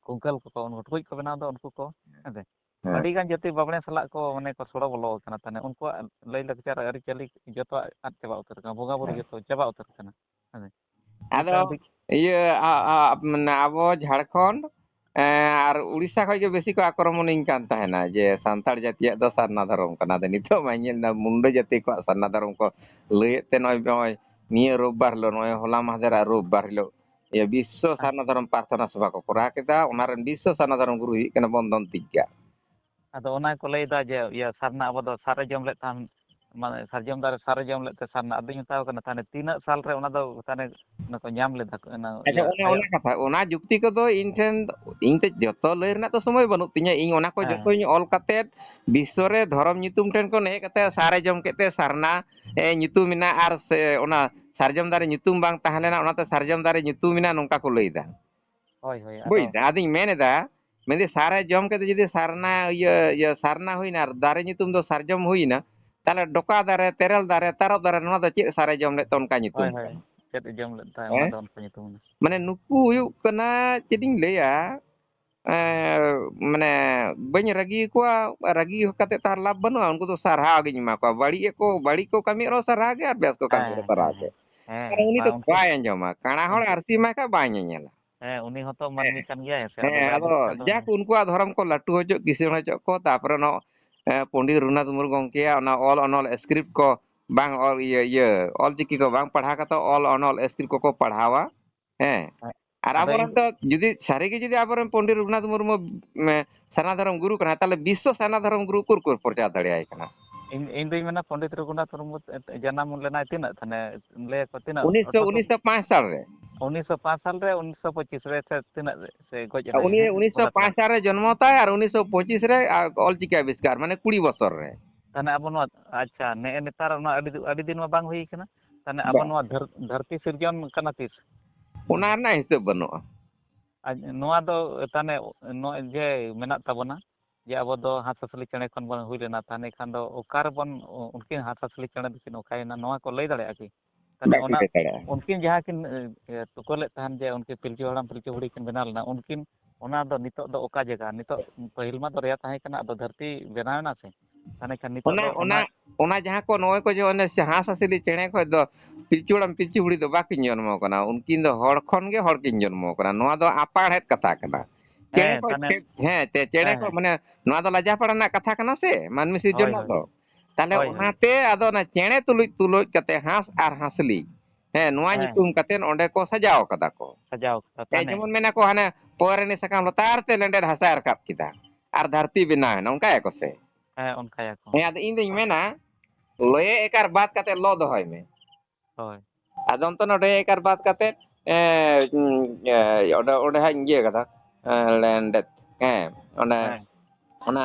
ᱠᱩᱝᱠᱟᱹᱞ ᱠᱚᱠᱚ, ᱩᱱᱠᱩ ᱴᱩᱠᱩᱡ ᱠᱚ ᱵᱮᱱᱟᱣ ᱫᱚ, ᱩᱱᱠᱩ ᱠᱚ, ᱦᱮᱸ ᱥᱮ? ᱦᱮᱸ᱾ ᱟᱹᱰᱤ ᱜᱟᱱ ᱡᱟᱹᱛᱤ ᱵᱟᱵᱽᱬᱮ ᱥᱟᱞᱟᱜ ᱠᱚ, ᱢᱟᱱᱮ ᱠᱚ ᱥᱚᱲᱚ ᱵᱚᱞᱚ ᱟᱠᱟᱱᱟ᱾ ᱛᱟᱦᱞᱮ ᱩᱱᱠᱩᱣᱟᱜ ᱞᱟᱹᱭ ᱞᱟᱠᱪᱟᱨ ᱟᱹᱨᱤᱪᱟᱹᱞᱤ ᱡᱚᱛᱚᱣᱟᱜ ᱟᱫ ᱪᱟᱵᱟ ᱩᱛᱟᱹᱨ ᱟᱠᱟᱱᱟ, ᱵᱚᱸᱜᱟ ᱵᱩᱨᱩ ᱦᱮᱸ᱾ ᱡᱚᱛᱚ ᱪᱟᱵᱟ ᱩᱛᱟᱹᱨ ᱟᱠᱟᱱᱟ᱾ ᱦᱮᱸ ᱥᱮ? ᱟᱫᱚ ᱢᱤᱫᱴᱟᱝ ᱫᱤᱠ ᱤᱭᱟᱹ, ᱟ-, ᱟ-, ᱢᱟᱱᱮ ᱟᱵᱚ ᱡᱷᱟᱲᱠᱷᱚᱸᱰ, ᱮᱸ, ᱟᱨ ᱩᱲᱤᱥᱥᱟ ᱠᱷᱚᱱ ᱜᱮ ᱵᱮᱥᱤ ᱠᱚ ᱟᱠᱨᱚᱢᱚᱱᱤᱧ ᱠᱟᱱ ᱛᱟᱦᱮᱱᱟ ᱡᱮ ᱥᱟᱱᱛᱟᱲ ᱡᱟᱹᱛᱤᱭᱟᱜ ᱫᱚ ᱥᱟᱨᱱᱟ ᱫᱷᱚᱨᱚᱢ ᱠᱟᱱᱟ᱾ ᱟᱫᱚ ᱱᱤᱛᱚᱜ ᱢᱟᱧ ᱧᱮᱞ ᱮᱫᱟ ᱢᱩᱱᱰᱟᱹ ᱡᱟᱹᱛᱤ ᱠᱚᱣᱟᱜ ᱥᱟᱨᱱᱟ ᱫᱷᱚᱨᱚᱢ ᱠᱚ ᱞᱟᱹᱭᱮᱫ ᱛᱮ, ᱱᱚᱜᱼᱚᱭ, ᱱᱚᱜᱼᱚᱭ ᱱᱤᱭᱟᱹ ᱨᱳᱵᱵᱟᱨ ᱦᱤᱞᱳᱜ, ᱱᱚᱜᱼᱚᱭ ᱦᱚᱞᱟ ᱢᱟᱦᱫᱮᱨᱟᱜ ᱨᱳᱵᱵᱟᱨ ᱦᱤᱞᱳᱜ, ᱤᱭᱟᱹ ᱵᱤᱥᱥᱚ ᱥᱟᱨᱱᱟ ᱫᱷᱚᱨᱚᱢ ᱯᱨᱟᱨᱛᱷᱚᱱᱟ ᱥᱚᱵᱷᱟ ᱠᱚ ᱠᱚᱨᱟᱣ ᱠᱮᱫᱟ᱾ ᱚᱱᱟ ᱨᱮᱱ ᱵᱤᱥᱥᱚ ᱥᱟᱨᱱᱟ ᱫᱷᱚᱨᱚᱢ ᱜᱩᱨᱩ ᱦᱩᱭᱩᱜ ᱠᱟᱱᱟ ᱵᱚᱱᱫᱚᱱ ᱛᱤᱡᱜᱟ᱾ ᱟᱫᱚ ᱚᱱᱟ ᱠᱚ ᱞᱟᱹᱭᱫᱟ ᱡᱮ ᱤᱭᱟᱹ ᱥᱟᱨᱱᱟ ᱟᱵᱚ ᱫᱚ ᱥᱟᱨᱮ ᱡᱚᱢ ᱞᱮᱫ ᱛᱟᱦᱮᱸᱱ, ᱢᱟᱱᱮ ᱥᱟᱨᱡᱚᱢ ᱫᱟᱨᱮ ᱥᱟᱨᱮ ᱡᱚᱢ ᱞᱮᱫ ᱛᱮ ᱥᱟᱨᱱᱟ᱾ ᱟᱫᱚᱧ ᱢᱮᱛᱟᱣ ᱠᱟᱱᱟ, ᱛᱟᱦᱚᱞᱮ ᱛᱤᱱᱟᱹᱜ ᱥᱟᱞ ᱨᱮ ᱚᱱᱟ ᱫᱚ ᱛᱟᱦᱚᱞᱮ ᱚᱱᱟ ᱠᱚ ᱧᱟᱢ ᱞᱮᱫᱟ ᱠᱚ, ᱚᱱᱟ ᱟᱪᱪᱷᱟ, ᱤᱭᱟᱹ ᱚᱱᱮ ᱟᱭᱳ? ᱚᱱᱟ ᱠᱟᱛᱷᱟ, ᱚᱱᱟ ᱡᱩᱠᱛᱤ ᱠᱚᱫᱚ ᱤᱧ ᱴᱷᱮᱱ, ᱤᱧ ᱛᱮ ᱡᱚᱛᱚ ᱞᱟᱹᱭ ᱨᱮᱱᱟᱜ ᱫᱚ ᱥᱚᱢᱚᱭ ᱵᱟᱹᱱᱩᱜ ᱛᱤᱧᱟᱹ᱾ ᱤᱧ ᱚᱱᱟ ᱠᱚ ᱦᱮᱸ᱾ ᱡᱚᱛᱚᱧ ᱚᱞ ᱠᱟᱛᱮᱫ ᱵᱤᱥᱥᱚ ᱨᱮ ᱫᱷᱚᱨᱚᱢ ᱧᱩᱛᱩᱢ ᱴᱷᱮᱱ ᱠᱷᱚᱱ ᱦᱮᱡ ᱠᱟᱛᱮ ᱥᱟᱨᱮ ᱡᱚᱢ ᱠᱮᱫ ᱛᱮ ᱥᱟᱨᱱᱟ, ᱮ, ᱧᱩᱛᱩᱢ ᱮᱱᱟ, ᱟᱨ ᱥᱮ ᱚᱱᱟ ᱥᱟᱨᱡᱚᱢ ᱫᱟᱨᱮ ᱧᱩᱛᱩᱢ ᱵᱟᱝ ᱛᱟᱦᱮᱸ ᱞᱮᱱᱟ, ᱚᱱᱟᱛᱮ ᱥᱟᱨᱡᱚᱢ ᱫᱟᱨᱮ ᱧᱩᱛᱩᱢ ᱮᱱᱟ, ᱱᱚᱝᱠᱟ ᱠᱚ ᱞᱟᱹᱭᱫᱟ᱾ ᱦᱳᱭ, ᱦᱳᱭ, ᱵᱩᱡᱽ ᱟᱫᱚ ᱫᱟ? ᱟᱫᱚᱧ ᱢᱮᱱ ᱮᱫᱟ, ᱢᱮᱱᱫᱟᱹᱧ ᱥᱟᱨᱮ ᱡᱚᱢ ᱠᱟᱛᱮ ᱡᱩᱫᱤ ᱥᱟᱨᱱᱟ, ᱤᱭᱟᱹ, ᱤᱭᱟᱹ, ᱥᱟᱨᱱᱟ ᱦᱩᱭᱱᱟ ᱟᱨ ᱫᱟᱨᱮ ᱧᱩᱛᱩᱢ ᱫᱚ ᱥᱟᱨᱡᱚᱢ ᱦᱩᱭᱱᱟ, ᱛᱟᱦᱚᱞᱮ ᱰᱚᱠᱟ ᱫᱟᱨᱮ, ᱛᱮᱨᱮᱞ ᱫᱟᱨᱮ, ᱛᱟᱨᱚᱵ ᱫᱟᱨᱮ, ᱱᱚᱣᱟ ᱫᱚ ᱪᱮᱫ ᱥᱟᱨᱮ ᱡᱚᱢ ᱞᱮᱫ ᱛᱮ ᱚᱱᱠᱟ ᱧᱩᱛᱩᱢ ᱦᱳᱭ, ᱦᱳᱭ, ᱠᱟᱱᱟ? ᱪᱮᱫ ᱮ ᱡᱚᱢ ᱞᱮᱫ ᱛᱟᱦᱮᱸᱫ, ᱚᱱᱟ ᱦᱮᱸ? ᱫᱚ ᱚᱱᱠᱟ ᱧᱩᱛᱩᱢ ᱮᱱᱟ᱾ ᱢᱟᱱᱮ ᱱᱩᱠᱩ ᱦᱩᱭᱩᱜ ᱠᱟᱱᱟ, ᱪᱮᱫ ᱤᱧ ᱞᱟᱹᱭᱟ, ᱮᱸ, ᱢᱟᱱᱮ ᱵᱟᱹᱧ ᱨᱟᱹᱜᱤ ᱟᱠᱚᱣᱟ, ᱨᱟᱹᱜᱤ ᱠᱟᱛᱮ ᱛᱟᱨ ᱞᱟᱵᱷ ᱵᱟᱹᱱᱩᱜᱼᱟ᱾ ᱩᱱᱠᱩ ᱫᱚ ᱥᱟᱨᱦᱟᱣ ᱜᱤᱧ ᱮᱢᱟ ᱠᱚᱣᱟ᱾ ᱵᱟᱹᱲᱤᱡ ᱟᱠᱚ, ᱵᱟᱹᱲᱤᱡ ᱠᱚ ᱠᱟᱹᱢᱤᱭᱮᱫ ᱨᱮᱦᱚᱸ ᱥᱟᱨᱦᱟᱣ ᱜᱮ, ᱟᱨ ᱵᱮᱥ ᱠᱚ ᱠᱟᱹᱢᱤᱭᱮᱫ ᱦᱮᱸ, ᱨᱮᱦᱚᱸ ᱥᱟᱨᱦᱟᱣ ᱦᱮᱸ, ᱜᱮ᱾ ᱦᱮᱸ, ᱦᱮᱸ, ᱢᱟᱱᱮ ᱩᱱᱤ ᱵᱟ, ᱫᱚ ᱩᱱᱠᱩ ᱵᱟᱭ ᱟᱸᱡᱚᱢᱟ, ᱠᱟᱬᱟ ᱦᱚᱲ ᱩᱱᱠᱩ ᱟᱨᱥᱤ ᱮᱢᱟᱭ ᱠᱷᱟᱡ ᱵᱟᱭ ᱧᱮᱧᱮᱞᱟ᱾ ᱦᱮᱸ, ᱩᱱᱤ ᱦᱚᱸᱛᱚ ᱦᱮᱸ, ᱢᱟᱹᱱᱢᱤ ᱠᱟᱱ ᱜᱮᱭᱟᱭ ᱥᱮ, ᱟᱫᱚ ᱦᱮᱸ, ᱵᱟᱭ ᱟᱫᱚ ᱵᱩᱡᱽ ᱠᱷᱟᱱ ᱫᱚ ᱡᱟᱠ ᱩᱱᱤ ᱩᱱᱠᱩᱣᱟᱜ ᱫᱷᱚᱨᱚᱢ ᱠᱚ ᱞᱟᱹᱴᱩ ᱦᱚᱪᱚᱜ, ᱠᱤᱥᱟᱹᱬ ᱦᱚᱪᱚᱜ ᱠᱚ, ᱛᱟᱨᱯᱚᱨᱮ ᱱᱚᱜ-, ᱮ, ᱯᱚᱱᱰᱤᱛ ᱨᱚᱜᱷᱩᱱᱟᱛᱷ ᱢᱩᱨᱢᱩ ᱜᱚᱢᱠᱮᱭᱟᱜ ᱚᱱᱟ ᱚᱞ ᱚᱱᱚᱞ script ᱠᱚ ᱵᱟᱝ ᱚᱞ, ᱤᱭᱟᱹ, ᱤᱭᱟᱹ, ᱚᱞ ᱪᱤᱠᱤ ᱠᱚ ᱵᱟᱝ ᱯᱟᱲᱦᱟᱣ ᱠᱟᱛᱮ ᱚᱞ ᱚᱱᱚᱞ script ᱠᱚᱠᱚ ᱯᱟᱲᱦᱟᱣᱟ᱾ ᱦᱮᱸ, ᱦᱮᱸ, ᱟᱨ ᱟᱫᱚ ᱟᱵᱚᱨᱮᱱ ᱤᱧ ᱫᱚ ᱡᱩᱫᱤ ᱥᱟᱹᱨᱤᱜᱮ ᱡᱩᱫᱤ ᱟᱵᱚᱨᱮᱱ ᱯᱚᱱᱰᱤᱛ ᱨᱚᱜᱷᱩᱱᱟᱛᱷ ᱢᱩᱨᱢᱩ, ᱢᱮ, ᱥᱟᱨᱱᱟ ᱫᱷᱚᱨᱚᱢ ᱜᱩᱨᱩ ᱠᱟᱱᱟᱭ, ᱛᱟᱦᱚᱞᱮ ᱵᱤᱥᱥᱚ ᱥᱟᱨᱱᱟ ᱫᱷᱚᱨᱚᱢ ᱜᱩᱨᱩ ᱩᱠᱩᱨ ᱩᱠᱩᱨ ᱯᱨᱚᱪᱟᱨ ᱫᱟᱲᱮᱭᱟᱭ ᱠᱟᱱᱟ? ᱤᱧ, ᱤᱧ ᱫᱩᱧ ᱢᱮᱱᱟ ᱯᱚᱱᱰᱤᱛ ᱨᱚᱜᱷᱩᱱᱟᱛᱷ ᱢᱩᱨᱢᱩ ᱡᱟᱱᱟᱢ ᱞᱮᱱᱟᱭ ᱛᱤᱱᱟᱹᱜ ᱥᱟᱞᱮ? ᱞᱟᱹᱭᱟᱠᱚ ᱛᱤᱱᱟᱹᱜ? ᱩᱱᱤᱥᱥᱚ, ᱟᱴᱷᱨᱚᱥᱚ ᱩᱱᱤᱥᱥᱚ ᱯᱟᱸᱪ ᱥᱟᱞ ᱨᱮ᱾ ᱩᱱᱤᱥᱥᱚ ᱯᱟᱸᱪ ᱥᱟᱞ ᱨᱮ, ᱩᱱᱤᱥᱥᱚ ᱯᱚᱸᱪᱤᱥ ᱨᱮ ᱥᱮ ᱛᱤᱱᱟᱹᱜ ᱨᱮ ᱥᱮ ᱜᱚᱡ ᱮᱱᱟᱭ, ᱩᱱᱤ ᱦᱮᱸ? ᱩᱱᱤᱥᱥᱚ ᱯᱟᱸᱪ ᱥᱟᱞ ᱨᱮ ᱡᱚᱱᱢᱚ ᱛᱟᱭ ᱟᱨ ᱩᱱᱤᱥᱥᱚ ᱯᱚᱸᱪᱤᱥ ᱨᱮ, ᱟ, ᱚᱞᱪᱤᱠᱤ ᱟᱵᱤᱥᱠᱟᱨ, ᱢᱟᱱᱮ ᱠᱩᱲᱤ ᱵᱚᱪᱷᱚᱨ ᱨᱮ᱾ ᱛᱟᱦᱚᱞᱮ ᱟᱵᱚ ᱱᱚᱣᱟ, ᱟᱪᱪᱷᱟ, ᱱᱮᱜᱼᱮ ᱱᱮᱛᱟᱨ ᱚᱱᱟ ᱟᱹᱰᱤ, ᱟᱹᱰᱤ ᱫᱤᱱ ᱢᱟ ᱵᱟᱝ ᱦᱩᱭ ᱠᱟᱱᱟ᱾ ᱛᱟᱦᱚᱞᱮ ᱟᱵᱚ ᱵᱟᱝ᱾ ᱱᱚᱣᱟ ᱫᱷᱟᱹᱨ-, ᱫᱷᱟᱹᱨᱛᱤ ᱥᱤᱨᱡᱚᱱ ᱠᱟᱱᱟ ᱛᱤᱥ? ᱚᱱᱟ ᱨᱮᱱᱟᱜ ᱦᱤᱥᱟᱹᱵ ᱵᱟᱹᱱᱩᱜᱼᱟ᱾ ᱟᱨ ᱱᱚᱣᱟ ᱫᱚ ᱛᱟᱦᱚᱞᱮ ᱱᱚᱜᱼᱚᱭ ᱡᱮ ᱢᱮᱱᱟᱜ ᱛᱟᱵᱚᱱᱟ, ᱡᱮ ᱟᱵᱚ ᱫᱚ ᱦᱟᱸᱥ ᱦᱟᱸᱥᱞᱤ ᱪᱮᱬᱮ ᱠᱷᱚᱱ ᱵᱚᱱ ᱦᱩᱭ ᱞᱮᱱᱟ, ᱛᱟᱦᱚᱞᱮ ᱠᱷᱟᱱ ᱫᱚ ᱚᱠᱟ ᱨᱮᱵᱚᱱ, ᱩᱱᱠᱤᱱ ᱦᱟᱸᱥ ᱦᱟᱸᱥᱞᱤ ᱪᱮᱬᱮ ᱫᱚᱠᱤᱱ ᱚᱠᱟᱭᱮᱱᱟ, ᱱᱚᱣᱟ ᱠᱚ ᱞᱟᱹᱭ ᱫᱟᱲᱮᱭᱟᱜᱼᱟ ᱠᱤ? ᱛᱟᱦᱚᱞᱮ ᱵᱟᱠᱚ ᱚᱱᱟ, ᱞᱟᱹᱭ ᱫᱟᱲᱮᱭᱟᱜᱼᱟ᱾ ᱩᱱᱠᱤᱱ ᱡᱟᱦᱟᱸ ᱠᱤᱱ, ᱮ, ᱛᱩᱠᱟᱹ ᱞᱮᱫ ᱛᱟᱦᱮᱱ ᱡᱮ ᱩᱱᱠᱤᱱ ᱯᱤᱞᱪᱩ ᱦᱟᱲᱟᱢ ᱯᱤᱞᱪᱩ ᱵᱩᱲᱦᱤ ᱠᱤᱱ ᱵᱮᱱᱟᱣ ᱞᱮᱱᱟ, ᱩᱱᱠᱤᱱ, ᱚᱱᱟ ᱫᱚ ᱱᱤᱛᱚᱜ ᱫᱚ ᱚᱠᱟ ᱡᱟᱭᱜᱟ? ᱱᱤᱛᱚᱜ ᱯᱟᱹᱦᱤᱞ ᱢᱟ ᱫᱚᱨᱭᱟ ᱛᱟᱦᱮᱸ ᱠᱟᱱᱟ, ᱟᱫᱚ ᱫᱷᱟᱹᱨᱛᱤ ᱵᱮᱱᱟᱣ ᱮᱱᱟ ᱥᱮ? ᱛᱟᱦᱚᱞᱮ ᱠᱷᱟᱱ ᱱᱤᱛᱚᱜ ᱚᱱᱟ, ᱫᱚ ᱚᱱᱟ, ᱚᱱᱟ ᱚᱱᱟ ᱡᱟᱦᱟᱸ ᱠᱚ ᱱᱚᱜᱼᱚᱭ ᱠᱚ ᱡᱮ ᱚᱱᱮ ᱦᱟᱸᱥ ᱦᱟᱸᱥᱞᱤ ᱪᱮᱬᱮ ᱠᱷᱚᱡ ᱫᱚ ᱯᱤᱞᱪᱩ ᱦᱟᱲᱟᱢ ᱯᱤᱞᱪᱩ ᱵᱩᱲᱦᱤ ᱫᱚ ᱵᱟᱠᱤᱱ ᱡᱚᱱᱢᱚ ᱠᱟᱱᱟ, ᱩᱱᱠᱤᱱ ᱫᱚ ᱦᱚᱲ ᱠᱷᱚᱱ ᱜᱮ ᱦᱚᱲ ᱠᱤᱱ ᱡᱚᱱᱢᱚ ᱠᱟᱱᱟ᱾ ᱱᱚᱣᱟ ᱫᱚ ᱟᱯᱟᱲᱦᱮᱫ ᱠᱟᱛᱷᱟ ᱠᱟᱱᱟ᱾ ᱪᱮᱬᱮ ᱦᱮᱸ, ᱠᱚ ᱛᱟᱦᱚᱞᱮ ᱪᱮᱫ, ᱦᱮᱸ, ᱪᱮ-, ᱪᱮᱬᱮ ᱦᱮᱸ, ᱠᱚ, ᱦᱮᱸ᱾ ᱢᱟᱱᱮ, ᱱᱚᱣᱟ ᱫᱚ ᱞᱟᱡᱟ ᱯᱟᱲᱟ ᱨᱮᱱᱟᱜ ᱠᱟᱛᱷᱟ ᱠᱟᱱᱟ ᱥᱮ, ᱢᱟᱹᱱᱢᱤ ᱦᱳᱭ, ᱥᱤᱨᱡᱚᱱᱟᱜ ᱦᱳᱭ᱾ ᱫᱚ᱾ ᱛᱟᱦᱚᱞᱮ ᱦᱳᱭ, ᱦᱳᱭ᱾ ᱚᱱᱟᱛᱮ ᱟᱫᱚ ᱚᱱᱟ ᱪᱮᱬᱮ ᱛᱩᱞᱩᱡ, ᱛᱩᱞᱩᱡ ᱠᱟᱛᱮ ᱦᱟᱸᱥ ᱟᱨ ᱦᱟᱸᱥᱞᱤ, ᱦᱮᱸ, ᱱᱚᱣᱟ ᱦᱮᱸ᱾ ᱧᱩᱛᱩᱢ ᱠᱟᱛᱮ ᱚᱸᱰᱮ ᱠᱚ ᱥᱟᱡᱟᱣ ᱠᱟᱫᱟ ᱠᱚ᱾ ᱥᱟᱡᱟᱣ ᱠᱟᱫᱟ, ᱦᱮᱸ, ᱛᱟᱦᱚᱞᱮ᱾ ᱡᱮᱢᱚᱱ ᱢᱮᱱᱟ ᱠᱚ, ᱦᱟᱱᱮ ᱯᱚᱭᱨᱟᱱᱤ ᱥᱟᱠᱟᱢ ᱞᱟᱛᱟᱨ ᱛᱮ ᱞᱮᱸᱰᱮᱫ ᱦᱟᱥᱟᱭ ᱨᱟᱠᱟᱵ ᱠᱮᱫᱟ ᱟᱨ ᱫᱷᱟᱹᱨᱛᱤ ᱵᱮᱱᱟᱣ ᱮᱱᱟ, ᱚᱱᱠᱟᱭᱟᱠᱚ ᱥᱮ? ᱦᱮᱸ, ᱚᱱᱠᱟᱭᱟᱠᱚ᱾ ᱦᱮᱸ, ᱟᱫᱚ ᱤᱧ ᱫᱩᱧ ᱢᱮᱱᱟ, ᱞᱚᱭᱮ ᱮᱠᱟᱨ ᱵᱟᱫ ᱠᱟᱛᱮ ᱞᱚ ᱫᱚᱦᱚᱭ ᱢᱮ᱾ ᱦᱳᱭ᱾ ᱟᱫᱚ ᱚᱱᱛᱮ ᱱᱚᱰᱮ ᱮᱠᱟᱨ ᱵᱟᱫ ᱠᱟᱛᱮ, ᱮ, ᱩᱸ, ᱮ, ᱚᱸᱰᱮ, ᱚᱸᱰᱮ ᱦᱟᱸᱜ ᱤᱧ ᱤᱭᱟᱹ ᱠᱟᱫᱟ, ᱮ, ᱞᱮᱸᱰᱮᱫ᱾ ᱦᱮᱸ, ᱚᱸᱰᱮ, ᱦᱮᱸ᱾ ᱚᱱᱟ,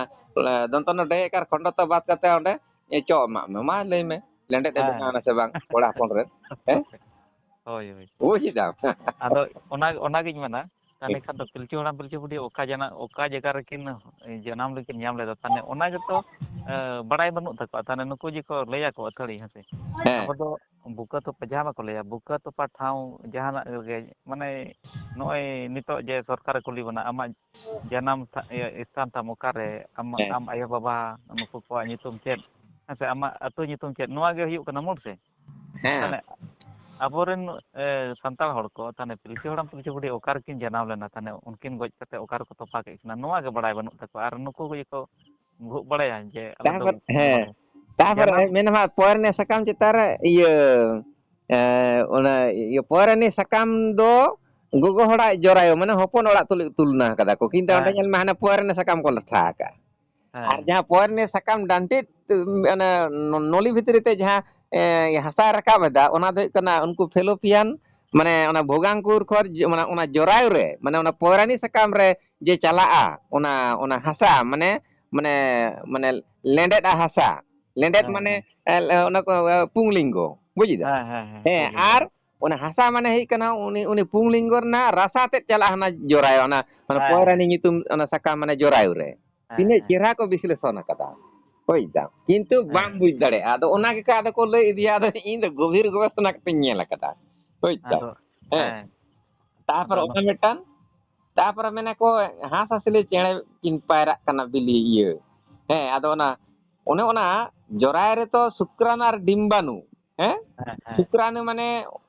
ᱮ, ᱫᱚᱱᱛᱚ ᱱᱚᱰᱮ ᱮᱠᱟᱨ ᱠᱷᱚᱸᱰᱚ ᱛᱚ ᱵᱟᱫ ᱠᱟᱛᱮ ᱚᱸᱰᱮ, ᱮ, ᱪᱚ ᱮᱢᱟᱜ ᱢᱮ᱾ ᱢᱟ ᱞᱟᱹᱭ ᱢᱮ, ᱞᱮᱸᱰᱮᱫ ᱮ ᱦᱮᱸ᱾ ᱵᱮᱱᱟᱣ ᱮᱱᱟ ᱥᱮ ᱵᱟᱝ ᱠᱚᱲᱟ ᱦᱚᱯᱚᱱ ᱨᱮᱱ? ᱦᱮᱸ? ᱦᱳᱭ, ᱦᱳᱭ᱾ ᱵᱩᱡ ᱮᱫᱟᱢ? ᱟᱫᱚ ᱚᱱᱟ, ᱚᱱᱟᱜᱤᱧ ᱢᱮᱱᱟ, ᱛᱟᱦᱞᱮ ᱴᱷᱤᱠ᱾ ᱠᱷᱟᱱ ᱫᱚ ᱯᱤᱞᱪᱩ ᱦᱟᱲᱟᱢ ᱯᱤᱞᱪᱩ ᱵᱩᱰᱷᱤ ᱚᱠᱟ ᱡᱟᱱᱟ-, ᱚᱠᱟ ᱡᱟᱭᱜᱟ ᱨᱮᱠᱤᱱ ᱡᱟᱱᱟᱢ ᱞᱮᱠᱤᱱ ᱧᱟᱢ ᱞᱮᱫᱟ, ᱛᱟᱦᱞᱮ ᱚᱱᱟ ᱜᱮᱛᱚ, ᱮ, ᱵᱟᱲᱟᱭ ᱵᱟᱹᱱᱩᱜ ᱛᱟᱠᱚᱣᱟ᱾ ᱛᱟᱦᱞᱮ ᱱᱩᱠᱩ ᱡᱮᱠᱚ ᱞᱟᱹᱭᱟᱠᱚ ᱟᱹᱛᱷᱟᱹᱲᱤ, ᱦᱮᱸ ᱥᱮ? ᱦᱮᱸ᱾ ᱟᱵᱚ ᱫᱚ ᱵᱩᱠᱟᱹ ᱛᱚᱯᱟ, ᱡᱟᱦᱟᱸ ᱵᱟᱠᱚ ᱞᱟᱹᱭᱟ, ᱵᱩᱠᱟᱹ ᱛᱚᱯᱟ ᱴᱷᱟᱶ ᱡᱟᱦᱟᱱᱟᱜ ᱨᱮᱜᱮ, ᱢᱟᱱᱮ, ᱱᱚᱜᱼᱚᱭ ᱱᱤᱛᱚᱜ ᱡᱮ ᱥᱚᱨᱠᱟᱨᱮ ᱠᱩᱞᱤ ᱵᱚᱱᱟ, ᱟᱢᱟᱜ ᱡᱟᱱᱟᱢ ᱛᱷᱟ-, ᱤᱭᱟᱹ, ᱥᱛᱷᱟᱱ ᱛᱟᱢ ᱚᱠᱟᱨᱮ, ᱟᱢ, ᱦᱮᱸ᱾ ᱟᱢ ᱟᱭᱳ ᱵᱟᱵᱟ ᱱᱩᱠᱩ ᱠᱚᱣᱟᱜ ᱧᱩᱛᱩᱢ ᱪᱮᱫ, ᱦᱮᱸ ᱥᱮ, ᱟᱢᱟᱜ ᱟᱹᱛᱩ ᱧᱩᱛᱩᱢ ᱪᱮᱫ, ᱱᱚᱣᱟ ᱜᱮ ᱦᱩᱭᱩᱜ ᱠᱟᱱᱟ ᱢᱩᱞ ᱥᱮ᱾ ᱦᱮᱸ᱾ ᱛᱟᱦᱞᱮ ᱟᱵᱚᱨᱮᱱ, ᱮ, ᱥᱟᱱᱛᱟᱲ ᱦᱚᱲ ᱠᱚ, ᱛᱟᱦᱞᱮ ᱯᱤᱞᱪᱩ ᱦᱟᱲᱟᱢ ᱯᱤᱞᱪᱩ ᱵᱩᱰᱷᱤ ᱚᱠᱟ ᱨᱮᱠᱤᱱ ᱡᱟᱱᱟᱢ ᱞᱮᱱᱟ, ᱛᱟᱦᱞᱮ ᱩᱱᱠᱤᱱ ᱜᱚᱡ ᱠᱟᱛᱮ ᱚᱠᱟ ᱨᱮᱠᱚ ᱛᱚᱯᱟ ᱠᱮᱫ ᱠᱤᱱᱟ, ᱱᱚᱣᱟ ᱜᱮ ᱵᱟᱲᱟᱭ ᱵᱟᱹᱱᱩᱜ ᱛᱟᱠᱚᱣᱟ᱾ ᱟᱨ ᱱᱩᱠᱩ ᱜᱮ ᱠᱚ ᱵᱷᱩᱜ ᱵᱟᱲᱟᱭᱟ ᱡᱮ ᱟᱞᱮ ᱫᱚ ᱛᱟᱨᱯᱚᱨ, ᱦᱮᱸ, ᱡᱟᱱᱟᱢ ᱛᱟᱨᱯᱚᱨᱮ ᱢᱮᱱᱟᱢᱟ ᱯᱚᱭᱨᱟᱱᱤ ᱥᱟᱠᱟᱢ ᱪᱮᱛᱟᱱ ᱨᱮ ᱤᱭᱟᱹ, ᱮ, ᱚᱱᱟ ᱤᱭᱟᱹ ᱯᱚᱭᱨᱟᱱᱤ ᱥᱟᱠᱟᱢ ᱫᱚ ᱜᱚᱜᱚ ᱦᱚᱲᱟᱜ ᱡᱚᱨᱟᱭᱩ, ᱢᱟᱱᱮ ᱦᱚᱯᱚᱱ ᱚᱲᱟᱜ ᱛᱩᱞᱩᱡ ᱛᱩᱞᱱᱟ ᱠᱟᱫᱟ ᱠᱚ, ᱠᱤᱱᱛᱩ ᱚᱸᱰᱮ ᱦᱮᱸ᱾ ᱧᱮᱞ ᱢᱮ ᱦᱟᱱᱮ ᱯᱚᱭᱨᱟᱱᱤ ᱥᱟᱠᱟᱢ ᱠᱚ ᱞᱟᱴᱷᱟ ᱟᱠᱟᱫ᱾ ᱦᱮᱸ᱾ ᱟᱨ ᱡᱟᱦᱟᱸ ᱯᱚᱭᱨᱟᱱᱤ ᱥᱟᱠᱟᱢ ᱰᱟᱱᱴᱤᱡ, ᱚᱱᱮ ᱱᱚ-, ᱱᱚᱞᱤ ᱵᱷᱤᱛᱨᱤ ᱛᱮ ᱡᱟᱦᱟᱸ, ᱮ, ᱦᱟᱥᱟᱭ ᱨᱟᱠᱟᱵ ᱮᱫᱟ, ᱚᱱᱟ ᱫᱚ ᱦᱩᱭᱩᱜ ᱠᱟᱱᱟ ᱩᱱᱠᱩ ᱯᱷᱮᱞᱳᱯᱤᱭᱟᱱ, ᱢᱟᱱᱮ ᱚᱱᱟ ᱵᱷᱳᱜᱟᱝᱠᱩᱨ ᱠᱷᱚᱨ, ᱢᱟᱱᱮ ᱚᱱᱟ ᱡᱚᱨᱟᱭᱩ ᱨᱮ, ᱢᱟᱱᱮ ᱚᱱᱟ ᱯᱚᱭᱨᱟᱱᱤ ᱥᱟᱠᱟᱢ ᱨᱮ ᱡᱮ ᱪᱟᱞᱟᱜᱼᱟ, ᱚᱱᱟ, ᱚᱱᱟ ᱦᱟᱥᱟ, ᱢᱟᱱᱮ, ᱢᱟᱱᱮ, ᱢᱟᱱᱮ ᱞᱮᱸᱰᱮᱫᱼᱟ ᱦᱟᱥᱟ, ᱞᱮᱸᱰᱮᱫ ᱦᱮᱸ, ᱢᱟᱱᱮ, ᱦᱮᱸ᱾ ᱮ, ᱚᱱᱟ ᱠᱚ, ᱮ, ᱯᱩᱝᱞᱤᱝᱜᱚ, ᱵᱩᱡ ᱮᱫᱟ? ᱦᱮᱸ, ᱦᱮᱸ, ᱦᱮᱸ, ᱦᱮᱸ, ᱯᱩᱝᱞᱤᱝᱜᱚ᱾ ᱟᱨ ᱚᱱᱟ ᱦᱟᱥᱟ ᱢᱟᱱᱮ ᱦᱩᱭᱩᱜ ᱠᱟᱱᱟ ᱩᱱᱤ, ᱩᱱᱤ ᱯᱩᱝᱞᱤᱝᱜᱚ ᱨᱮᱱᱟᱜ ᱨᱟᱥᱟ ᱛᱮᱫ ᱪᱟᱞᱟᱜᱼᱟ ᱦᱟᱱᱟ ᱡᱚᱨᱟᱭᱩ, ᱚᱱᱟ, ᱚᱱᱟ ᱦᱮᱸ, ᱯᱚᱭᱨᱟᱱᱤ ᱦᱮᱸ᱾ ᱧᱩᱛᱩᱢ, ᱚᱱᱟ ᱥᱟᱠᱟᱢ ᱢᱟᱱᱮ ᱡᱚᱨᱟᱭᱩ ᱨᱮ᱾ ᱦᱮᱸ, ᱛᱤᱱᱟᱹᱜ ᱦᱮᱸ᱾ ᱪᱮᱦᱨᱟ ᱠᱚ ᱵᱤᱥᱞᱮᱥᱚᱱ ᱟᱠᱟᱫᱟ, ᱵᱩᱡ ᱫᱟᱢ? ᱠᱤᱱᱛᱩ ᱵᱟᱢ ᱦᱮᱸ᱾ ᱵᱩᱡ ᱫᱟᱲᱮᱭᱟᱜᱼᱟ᱾ ᱟᱫᱚ ᱚᱱᱟ ᱜᱮᱠᱚ ᱟᱫᱚ ᱠᱚ ᱞᱟᱹᱭ ᱤᱫᱤᱭᱟ, ᱟᱫᱚ ᱤᱧ ᱫᱚ ᱜᱚᱵᱷᱤᱨ ᱜᱚᱵᱮᱥᱚᱱᱟ ᱠᱟᱛᱮᱧ ᱧᱮᱞ ᱟᱠᱟᱫᱟ, ᱵᱩᱡ ᱫᱟᱢ? ᱟᱫᱚ, ᱦᱮᱸ᱾ ᱦᱮᱸ᱾ ᱟᱫᱚ ᱛᱟᱨᱯᱚᱨᱮ ᱚᱱᱟ ᱚᱱᱟ ᱢᱤᱫᱴᱟᱝ, ᱛᱟᱨᱯᱚᱨᱮ ᱢᱮᱱᱟ ᱠᱚ ᱦᱟᱸᱥ ᱦᱟᱸᱥᱞᱤ ᱪᱮᱬᱮ ᱠᱤᱱ ᱯᱟᱭᱨᱟᱜ ᱠᱟᱱᱟ ᱵᱤᱞᱤ ᱤᱭᱟᱹ᱾ ᱦᱮᱸ, ᱟᱫᱚ ᱚᱱᱟ, ᱚᱱᱮ ᱚᱱᱟ ᱡᱚᱨᱟᱭ ᱨᱮᱛᱚ ᱥᱩᱠᱨᱟᱱᱩ ᱟᱨ ᱰᱤᱢᱵᱟᱱᱩ, ᱦᱮᱸ? ᱦᱮᱸ, ᱦᱮᱸ᱾ ᱥᱩᱠᱨᱟᱱᱩ ᱢᱟᱱᱮ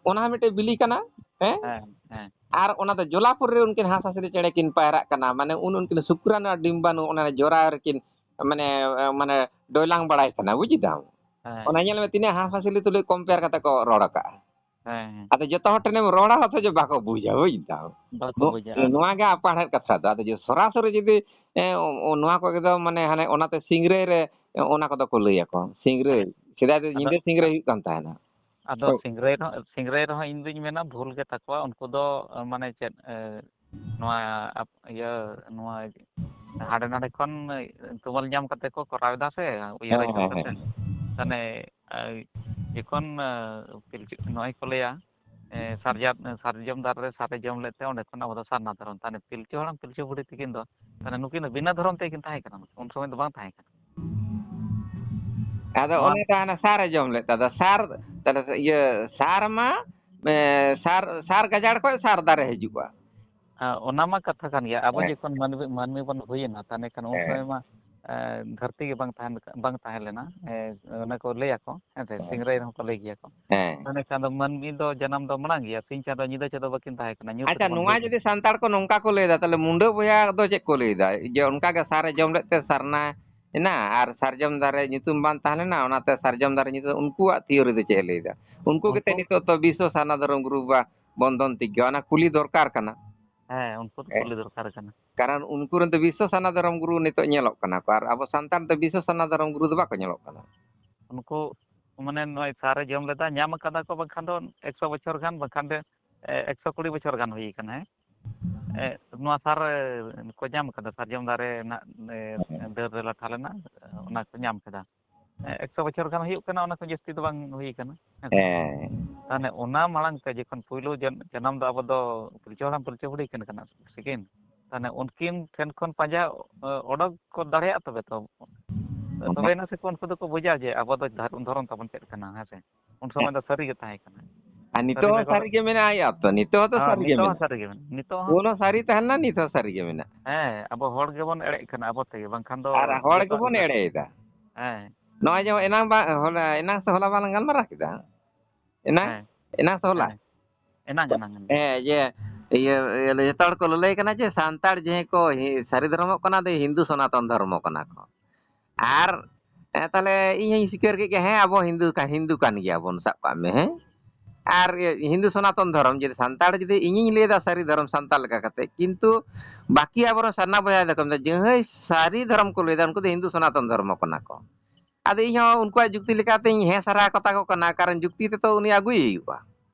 ᱚᱱᱟ ᱦᱚᱸ ᱢᱤᱫᱴᱮᱡ ᱵᱤᱞᱤ ᱠᱟᱱᱟ, ᱦᱮᱸ? ᱦᱮᱸ, ᱦᱮᱸ᱾ ᱟᱨ ᱚᱱᱟ ᱫᱚ ᱡᱚᱞᱟᱯᱩᱨ ᱨᱮ ᱩᱱᱠᱤᱱ ᱦᱟᱸᱥ ᱦᱟᱸᱥᱞᱤ ᱪᱮᱬᱮ ᱠᱤᱱ ᱯᱟᱭᱨᱟᱜ ᱠᱟᱱᱟ, ᱢᱟᱱᱮ ᱩᱱ ᱩᱱᱠᱤᱱ ᱥᱩᱠᱨᱟᱱᱩ ᱟᱨ ᱰᱤᱢᱵᱟᱱᱩ ᱚᱱᱟ ᱡᱚᱨᱟ ᱨᱮᱠᱤᱱ ᱢᱟᱱᱮ, ᱢᱟᱱᱮ ᱰᱚᱭᱞᱟᱝ ᱵᱟᱲᱟᱭ ᱠᱟᱱᱟ, ᱵᱩᱡ ᱫᱟᱢ? ᱦᱮᱸ᱾ ᱚᱱᱟ ᱧᱮᱞ ᱢᱮ, ᱛᱤᱱᱟᱹᱜ ᱦᱟᱸᱥ ᱦᱟᱸᱥᱞᱤ ᱛᱩᱞᱩᱡ compare ᱠᱟᱛᱮ ᱠᱚ ᱨᱚᱲ ᱟᱠᱟᱜᱼᱟ᱾ ᱦᱮᱸ, ᱦᱮᱸ᱾ ᱟᱫᱚ ᱡᱚᱛᱚ ᱦᱚᱲ ᱴᱷᱮᱱᱮᱢ ᱨᱚᱲᱟ, ᱚᱛᱷᱚᱪᱚ ᱵᱟᱠᱚ ᱵᱩᱡᱟ, ᱵᱩᱡ ᱫᱟᱢ? ᱵᱟᱠᱚ ᱱᱚ-, ᱵᱩᱡᱟ᱾ ᱱᱚᱣᱟ ᱜᱮ ᱟᱯᱟᱲᱦᱮᱫ ᱠᱟᱛᱷᱟ ᱫᱚ᱾ ᱟᱫᱚ ᱡᱮ ᱥᱚᱨᱟᱥᱚᱨᱤ ᱡᱩᱫᱤ, ᱮ, ᱚ-, ᱚ-, ᱱᱚᱣᱟ ᱠᱚᱜᱮ ᱫᱚ ᱢᱟᱱᱮ ᱦᱟᱱᱮ ᱚᱱᱟᱛᱮ ᱥᱤᱝᱨᱟᱹᱭ ᱨᱮ, ᱮ, ᱚᱱᱟ ᱠᱚᱫᱚ ᱠᱚ ᱞᱟᱹᱭ ᱟᱠᱚ᱾ ᱥᱤᱝᱨᱟᱹᱭ᱾ ᱥᱮᱫᱟᱭ ᱫᱚ ᱟᱫᱚ ᱧᱤᱫᱟᱹ ᱥᱤᱝᱨᱟᱹᱭ ᱦᱩᱭᱩᱜ ᱠᱟᱱ ᱛᱟᱦᱮᱱᱟ᱾ ᱟᱫᱚ ᱦᱳᱭ᱾ ᱥᱤᱝᱨᱟᱹᱭ ᱨᱮᱦᱚᱸ, ᱥᱤᱝᱨᱟᱹᱭ ᱨᱮᱦᱚᱸ ᱤᱧ ᱫᱩᱧ ᱢᱮᱱᱟ ᱵᱷᱩᱞ ᱜᱮ ᱛᱟᱠᱚᱣᱟ᱾ ᱩᱱᱠᱩ ᱫᱚ, ᱢᱟᱱᱮ ᱪᱮᱫ, ᱮ, ᱱᱚᱣᱟ ᱟᱯ-, ᱤᱭᱟᱹ, ᱱᱚᱣᱟ ᱦᱟᱸᱰᱮ ᱱᱟᱰᱮ ᱠᱷᱚᱱ ᱛᱩᱢᱟᱹᱞ ᱧᱟᱢ ᱠᱟᱛᱮ ᱠᱚ ᱠᱚᱨᱟᱣ ᱮᱫᱟ ᱥᱮ, ᱩᱭᱦᱟᱹᱨ ᱦᱮᱸ, ᱟᱹᱪᱩᱨ ᱦᱮᱸ, ᱠᱟᱛᱮ᱾ ᱦᱮᱸ᱾ ᱢᱟᱱᱮ, ᱮ, ᱡᱚᱠᱷᱚᱱ, ᱮ, ᱯᱤᱞᱪᱩ, ᱱᱚᱜᱼᱚᱭ ᱠᱚ ᱞᱟᱹᱭᱟ, ᱮ, ᱥᱟᱨᱡᱟ-, ᱥᱟᱨᱡᱚᱢ ᱫᱟᱨᱮ ᱨᱮ ᱥᱟᱨᱮ ᱡᱚᱢ ᱞᱮᱫ ᱛᱮ ᱚᱸᱰᱮ ᱠᱷᱚᱱ ᱟᱵᱚ ᱫᱚ ᱥᱟᱨᱱᱟ ᱫᱷᱚᱨᱚᱢ᱾ ᱛᱟᱦᱞᱮ ᱯᱤᱞᱪᱩ ᱦᱟᱲᱟᱢ ᱯᱤᱞᱪᱩ ᱵᱩᱲᱦᱤ ᱛᱤᱠᱤᱱ ᱫᱚ, ᱛᱟᱦᱞᱮ ᱱᱩᱠᱤᱱ ᱫᱚ ᱵᱤᱱᱟᱹ ᱫᱷᱚᱨᱚᱢ ᱛᱮᱠᱤᱱ ᱛᱟᱦᱮᱸ ᱠᱟᱱᱟ, ᱩᱱ ᱥᱚᱢᱚᱭ ᱫᱚ ᱵᱟᱝ ᱛᱟᱦᱮᱸ ᱠᱟᱱᱟ᱾ ᱟᱫᱚ ᱱᱚᱣᱟ ᱚᱱᱮ ᱛᱚ ᱦᱟᱱᱟ ᱥᱟᱨᱮ ᱡᱚᱢ ᱞᱮᱫ ᱛᱟᱫᱚ, ᱥᱟᱨ, ᱛᱟᱦᱞᱮ ᱤᱭᱟᱹ, ᱥᱟᱨ ᱢᱟ, ᱮ, ᱥᱟᱨ, ᱥᱟᱨ ᱜᱟᱡᱟᱲ ᱠᱷᱚᱱ ᱥᱟᱨ ᱫᱟᱨᱮ ᱦᱤᱡᱩᱜᱼᱟ᱾ ᱦᱮᱸ, ᱚᱱᱟ ᱢᱟ ᱠᱟᱛᱷᱟ ᱠᱟᱱ ᱜᱮᱭᱟ᱾ ᱟᱵᱚ ᱦᱮᱸ᱾ ᱡᱚᱠᱷᱚᱱ ᱢᱟᱹᱱᱢᱤ, ᱢᱟᱹᱱᱢᱤ ᱵᱚᱱ ᱦᱩᱭᱮᱱᱟ, ᱛᱟᱦᱞᱮ ᱠᱷᱟᱱ ᱩᱱ ᱦᱮᱸ᱾ ᱥᱚᱢᱚᱭ ᱢᱟ, ᱮ, ᱫᱷᱟᱹᱨᱛᱤ ᱜᱮ ᱵᱟᱝ ᱛᱟᱦᱮᱸ ᱞᱮᱠᱟ, ᱵᱟᱝ ᱛᱟᱦᱮᱸ ᱞᱮᱱᱟ᱾ ᱮ, ᱚᱱᱟ ᱠᱚ ᱞᱟᱹᱭᱟᱠᱚ, ᱦᱮᱸ ᱥᱮ, ᱦᱮᱸ᱾ ᱥᱤᱝᱨᱟᱹᱭ ᱨᱮᱦᱚᱸ ᱠᱚ ᱞᱟᱹᱭ ᱜᱮᱭᱟ ᱠᱚ᱾ ᱦᱮᱸ᱾ ᱛᱟᱦᱞᱮ ᱠᱷᱟᱱ ᱫᱚ ᱢᱟᱹᱱᱢᱤ ᱫᱚ ᱡᱟᱱᱟᱢ ᱫᱚ ᱢᱟᱲᱟᱝ ᱜᱮᱭᱟ, ᱥᱤᱧ ᱪᱟᱸᱫᱚ ᱧᱤᱫᱟᱹ ᱪᱟᱸᱫᱚ ᱵᱟᱹᱠᱤᱱ ᱛᱟᱦᱮᱸ ᱠᱟᱱᱟ, ᱧᱩᱛ ᱟᱪᱪᱷᱟ, ᱨᱮᱵᱚᱱ ᱱᱚᱣᱟ ᱦᱩᱭ ᱡᱩᱫᱤ ᱞᱮᱱᱟ᱾ ᱥᱟᱱᱛᱟᱲ ᱠᱚ ᱱᱚᱝᱠᱟ ᱠᱚ ᱞᱟᱹᱭᱫᱟ, ᱛᱟᱦᱞᱮ ᱢᱩᱰᱟᱹ ᱵᱚᱭᱦᱟ ᱫᱚ ᱪᱮᱫ ᱠᱚ ᱞᱟᱹᱭᱫᱟ? ᱡᱮ ᱚᱱᱠᱟ ᱜᱮ ᱥᱟᱨᱮ ᱡᱚᱢ ᱞᱮᱫ ᱛᱮ ᱥᱟᱨᱱᱟ ᱮᱱᱟ ᱟᱨ ᱥᱟᱨᱡᱚᱢ ᱫᱟᱨᱮ ᱧᱩᱛᱩᱢ ᱵᱟᱝ ᱛᱟᱦᱮᱸ ᱞᱮᱱᱟ, ᱚᱱᱟᱛᱮ ᱥᱟᱨᱡᱚᱢ ᱫᱟᱨᱮ ᱧᱩᱛᱩᱢ, ᱩᱱᱠᱩᱣᱟᱜ theory ᱫᱚ ᱪᱮᱫ ᱮ ᱞᱟᱹᱭᱫᱟ? ᱩᱱᱠᱩ ᱜᱮᱛᱚ ᱩᱱᱠᱩ ᱱᱤᱛᱚᱜ ᱫᱚ ᱵᱤᱥᱥᱚ ᱥᱟᱨᱱᱟ ᱫᱷᱚᱨᱚᱢ ᱜᱩᱨᱩ ᱵᱟ ᱵᱚᱱᱫᱷᱚᱱ ᱛᱤᱠ ᱜᱮ, ᱚᱱᱟ ᱠᱩᱞᱤ ᱫᱚᱨᱠᱟᱨ ᱠᱟᱱᱟ᱾ ᱦᱮᱸ, ᱩᱱᱠᱩ ᱫᱚ ᱦᱮᱸ᱾ ᱠᱩᱞᱤ ᱫᱚᱨᱠᱟᱨ ᱠᱟᱱᱟ᱾ ᱠᱟᱨᱚᱱ ᱩᱱᱠᱩ ᱨᱮᱱ ᱫᱚ ᱵᱤᱥᱥᱚ ᱥᱟᱨᱱᱟ ᱫᱷᱚᱨᱚᱢ ᱜᱩᱨᱩ ᱱᱤᱛᱚᱜ ᱧᱮᱞᱚᱜ ᱠᱟᱱᱟ ᱠᱚ, ᱟᱨ ᱟᱵᱚ ᱥᱟᱱᱛᱟᱲ ᱫᱚ ᱵᱤᱥᱥᱚ ᱥᱟᱨᱱᱟ ᱫᱷᱚᱨᱚᱢ ᱜᱩᱨᱩ ᱫᱚ ᱵᱟᱠᱚ ᱧᱮᱞᱚᱜ ᱠᱟᱱᱟ᱾ ᱩᱱᱠᱩ, ᱢᱟᱱᱮ, ᱱᱚᱜᱼᱚᱭ ᱥᱟᱨᱮ ᱡᱚᱢ ᱞᱮᱫᱟ, ᱧᱟᱢ ᱟᱠᱟᱫᱟ ᱠᱚ, ᱵᱟᱝᱠᱷᱟᱱ ᱫᱚ ᱮᱠᱥᱚ ᱵᱚᱪᱷᱚᱨ ᱜᱟᱱ, ᱵᱟᱝᱠᱷᱟᱱ ᱫᱚ, ᱮ, ᱮᱠᱥᱚ ᱠᱩᱲᱤ ᱵᱚᱪᱷᱚᱨ ᱜᱟᱱ ᱦᱩᱭ ᱟᱠᱟᱱᱟ, ᱦᱮᱸ᱾ ᱮ, ᱱᱚᱣᱟ ᱥᱟᱨ, ᱮ, ᱠᱚ ᱧᱟᱢ ᱟᱠᱟᱫᱟ, ᱥᱟᱨᱡᱚᱢ ᱫᱟᱨᱮ ᱨᱮᱱᱟᱜ, ᱮ, ᱦᱮᱸ᱾ ᱰᱟᱹᱨ ᱨᱮ ᱞᱟᱴᱷᱟ ᱞᱮᱱᱟ, ᱚᱱᱟ ᱠᱚ ᱧᱟᱢ ᱠᱮᱫᱟ᱾ ᱮ, ᱮᱠᱥᱚ ᱵᱚᱪᱷᱚᱨ ᱜᱟᱱ ᱦᱩᱭᱩᱜ ᱠᱟᱱᱟ, ᱚᱱᱟ ᱠᱷᱚᱱ ᱡᱟᱹᱥᱛᱤ ᱫᱚ ᱵᱟᱝ ᱦᱩᱭ ᱟᱠᱟᱱᱟ, ᱦᱮᱸ ᱥᱮ? ᱦᱮᱸ᱾ ᱛᱟᱦᱚᱞᱮ ᱚᱱᱟ ᱢᱟᱲᱟᱝ ᱛᱮ ᱡᱚᱠᱷᱚᱱ ᱯᱩᱭᱞᱩ ᱡᱚᱱ-, ᱡᱟᱱᱟᱢ ᱫᱚ ᱟᱵᱚ ᱫᱚ ᱯᱤᱞᱪᱩ ᱦᱟᱲᱟᱢ ᱯᱤᱞᱪᱩ ᱵᱩᱲᱦᱤ ᱠᱤᱱ ᱠᱟᱱᱟ ᱥᱮ ᱠᱤᱱ? ᱛᱟᱦᱚᱞᱮ ᱩᱱᱠᱤᱱ ᱴᱷᱮᱱ ᱠᱷᱚᱱ ᱯᱟᱸᱡᱟ, ᱮ, ᱚᱰᱚᱠ ᱠᱚ ᱫᱟᱲᱮᱭᱟᱜᱼᱟ ᱛᱚᱵᱮ ᱛᱚ᱾ ᱚᱱᱟ ᱛᱚᱵᱮ ᱮᱱᱟ ᱥᱮ ᱠᱚ ᱩᱱᱠᱩ ᱫᱚᱠᱚ ᱵᱩᱡᱟ ᱡᱮ ᱟᱵᱚ ᱫᱚ ᱫᱷᱚᱨ-, ᱫᱷᱚᱨᱚᱢ ᱛᱟᱵᱚᱱ ᱪᱮᱫ ᱠᱟᱱᱟ, ᱦᱮᱸ ᱥᱮ? ᱩᱱ ᱥᱚᱢᱚᱭ ᱫᱚ ᱥᱟᱹᱨᱤ ᱜᱮ ᱛᱟᱦᱮᱸ ᱠᱟᱱᱟ᱾ ᱟᱨ ᱱᱤᱛᱚᱜ ᱥᱟᱹᱨᱤ ᱦᱚᱸ ᱵᱮᱜᱚᱨ ᱥᱟᱹᱨᱤ ᱜᱮ ᱢᱮᱱᱟᱜᱼᱟ, ᱭᱟ ᱛᱚ, ᱱᱤᱛᱚᱜ ᱦᱚᱸ ᱛᱚ ᱦᱮᱸ, ᱥᱟᱹᱨᱤ ᱜᱮ ᱱᱤᱛᱚᱜ ᱦᱚᱸ ᱢᱮᱱᱟᱜᱼᱟ᱾ ᱥᱟᱹᱨᱤ ᱜᱮ ᱢᱮᱱᱟᱜᱼᱟ᱾ ᱱᱤᱛᱚᱜ ᱦᱚᱸ ᱩᱱ ᱦᱚᱸ ᱥᱟᱹᱨᱤ ᱛᱟᱦᱮᱸ ᱞᱮᱱᱟ, ᱱᱤᱛ ᱦᱚᱸ ᱥᱟᱹᱨᱤ ᱜᱮ ᱢᱮᱱᱟᱜᱼᱟ᱾ ᱦᱮᱸ, ᱟᱵᱚ ᱦᱚᱲ ᱜᱮᱵᱚᱱ ᱮᱲᱮᱜ ᱠᱟᱱᱟ ᱟᱵᱚ ᱛᱮᱜᱮ, ᱵᱟᱝᱠᱷᱟᱱ ᱫᱚ ᱟᱨ ᱦᱚᱲ ᱡᱚᱛᱚᱣᱟᱜ ᱜᱮᱵᱚᱱ ᱜᱮ ᱥᱟᱹᱨᱤ᱾ ᱮᱲᱮᱭᱮᱫᱟ᱾ ᱦᱮᱸ᱾ ᱱᱚᱜᱼᱚᱭ ᱡᱮ ᱮᱱᱟᱝ ᱵᱟ-, ᱦᱚᱞᱟ, ᱮᱱᱟᱝ ᱥᱮ ᱦᱚᱞᱟ ᱵᱟᱝ ᱞᱟᱝ ᱜᱟᱞᱢᱟᱨᱟᱣ ᱠᱮᱫᱟ? ᱮᱱᱟᱝ? ᱦᱮᱸ᱾ ᱮᱱᱟᱝ ᱥᱮ ᱦᱚᱞᱟ? ᱦᱮᱸ᱾ ᱮᱱᱟᱝ, ᱮᱱᱟᱝ, ᱮᱱᱟᱝ᱾ ᱦᱮᱸ, ᱡᱮ ᱤᱭᱟᱹ, ᱤᱭᱟᱹ, ᱡᱚᱛᱚ ᱦᱚᱲ ᱠᱚ ᱞᱟᱹᱞᱟᱹᱭ ᱠᱟᱱᱟ ᱡᱮ ᱥᱟᱱᱛᱟᱲ ᱡᱟᱦᱟᱸᱭ ᱠᱚ ᱦᱤ-, ᱥᱟᱹᱨᱤ ᱫᱷᱚᱨᱚᱢᱚᱜ ᱠᱟᱱᱟ, ᱫᱚ ᱦᱤᱱᱫᱩ ᱥᱚᱱᱟᱛᱚᱱ ᱫᱷᱚᱨᱢᱚ ᱠᱟᱱᱟ ᱠᱚ᱾ ᱟᱨ, ᱮ, ᱛᱟᱦᱞᱮ ᱤᱧ ᱦᱚᱧ ᱥᱤᱠᱟᱹᱨ ᱠᱮᱫ ᱜᱮ, ᱦᱮᱸ, ᱟᱵᱚ ᱦᱤᱱᱫᱩ ᱠᱟ-, ᱦᱤᱱᱫᱩ ᱠᱟᱱ ᱜᱮᱭᱟᱵᱚᱱ, ᱥᱟᱵ ᱠᱟᱜ ᱢᱮ, ᱦᱮᱸ? ᱟᱨ ᱤᱭᱟᱹ, ᱦᱤᱱᱫᱩ ᱥᱚᱱᱟᱛᱚᱱ ᱫᱷᱚᱨᱚᱢ, ᱡᱩᱫᱤ ᱥᱟᱱᱛᱟᱲ, ᱡᱩᱫᱤ ᱤᱧᱤᱧ ᱞᱟᱹᱭᱫᱟ ᱥᱟᱹᱨᱤ ᱫᱷᱚᱨᱚᱢ ᱥᱟᱱᱛᱟᱲ ᱞᱮᱠᱟ ᱠᱟᱛᱮ, ᱠᱤᱱᱛᱩ ᱵᱟᱹᱠᱤ ᱟᱵᱚᱨᱮᱱ ᱥᱟᱨᱱᱟ ᱵᱚᱭᱦᱟ ᱫᱚᱠᱚ ᱢᱮᱱᱫᱟ, ᱡᱟᱹᱦᱟᱹᱭ ᱥᱟᱹᱨᱤ ᱫᱷᱚᱨᱚᱢ ᱠᱚ ᱞᱟᱹᱭᱫᱟ, ᱩᱱᱠᱩ ᱫᱚ ᱦᱤᱱᱫᱩ ᱥᱚᱱᱟᱛᱚᱱ ᱫᱷᱚᱨᱢᱚ ᱠᱟᱱᱟ ᱠᱚ᱾ ᱟᱫᱚ ᱤᱧ ᱦᱚᱸ ᱩᱱᱠᱩᱣᱟᱜ ᱡᱩᱠᱛᱤ ᱞᱮᱠᱟᱛᱮᱧ ᱦᱮᱸ ᱥᱟᱨᱦᱟᱣ ᱠᱟᱛᱟ ᱠᱚ ᱠᱟᱱᱟ, ᱠᱟᱨᱚᱱ ᱡᱩᱠᱛᱤ ᱛᱮᱛᱚ ᱩᱱᱤ ᱟᱹᱜᱩᱭᱮ ᱦᱩᱭᱩᱜᱼᱟ᱾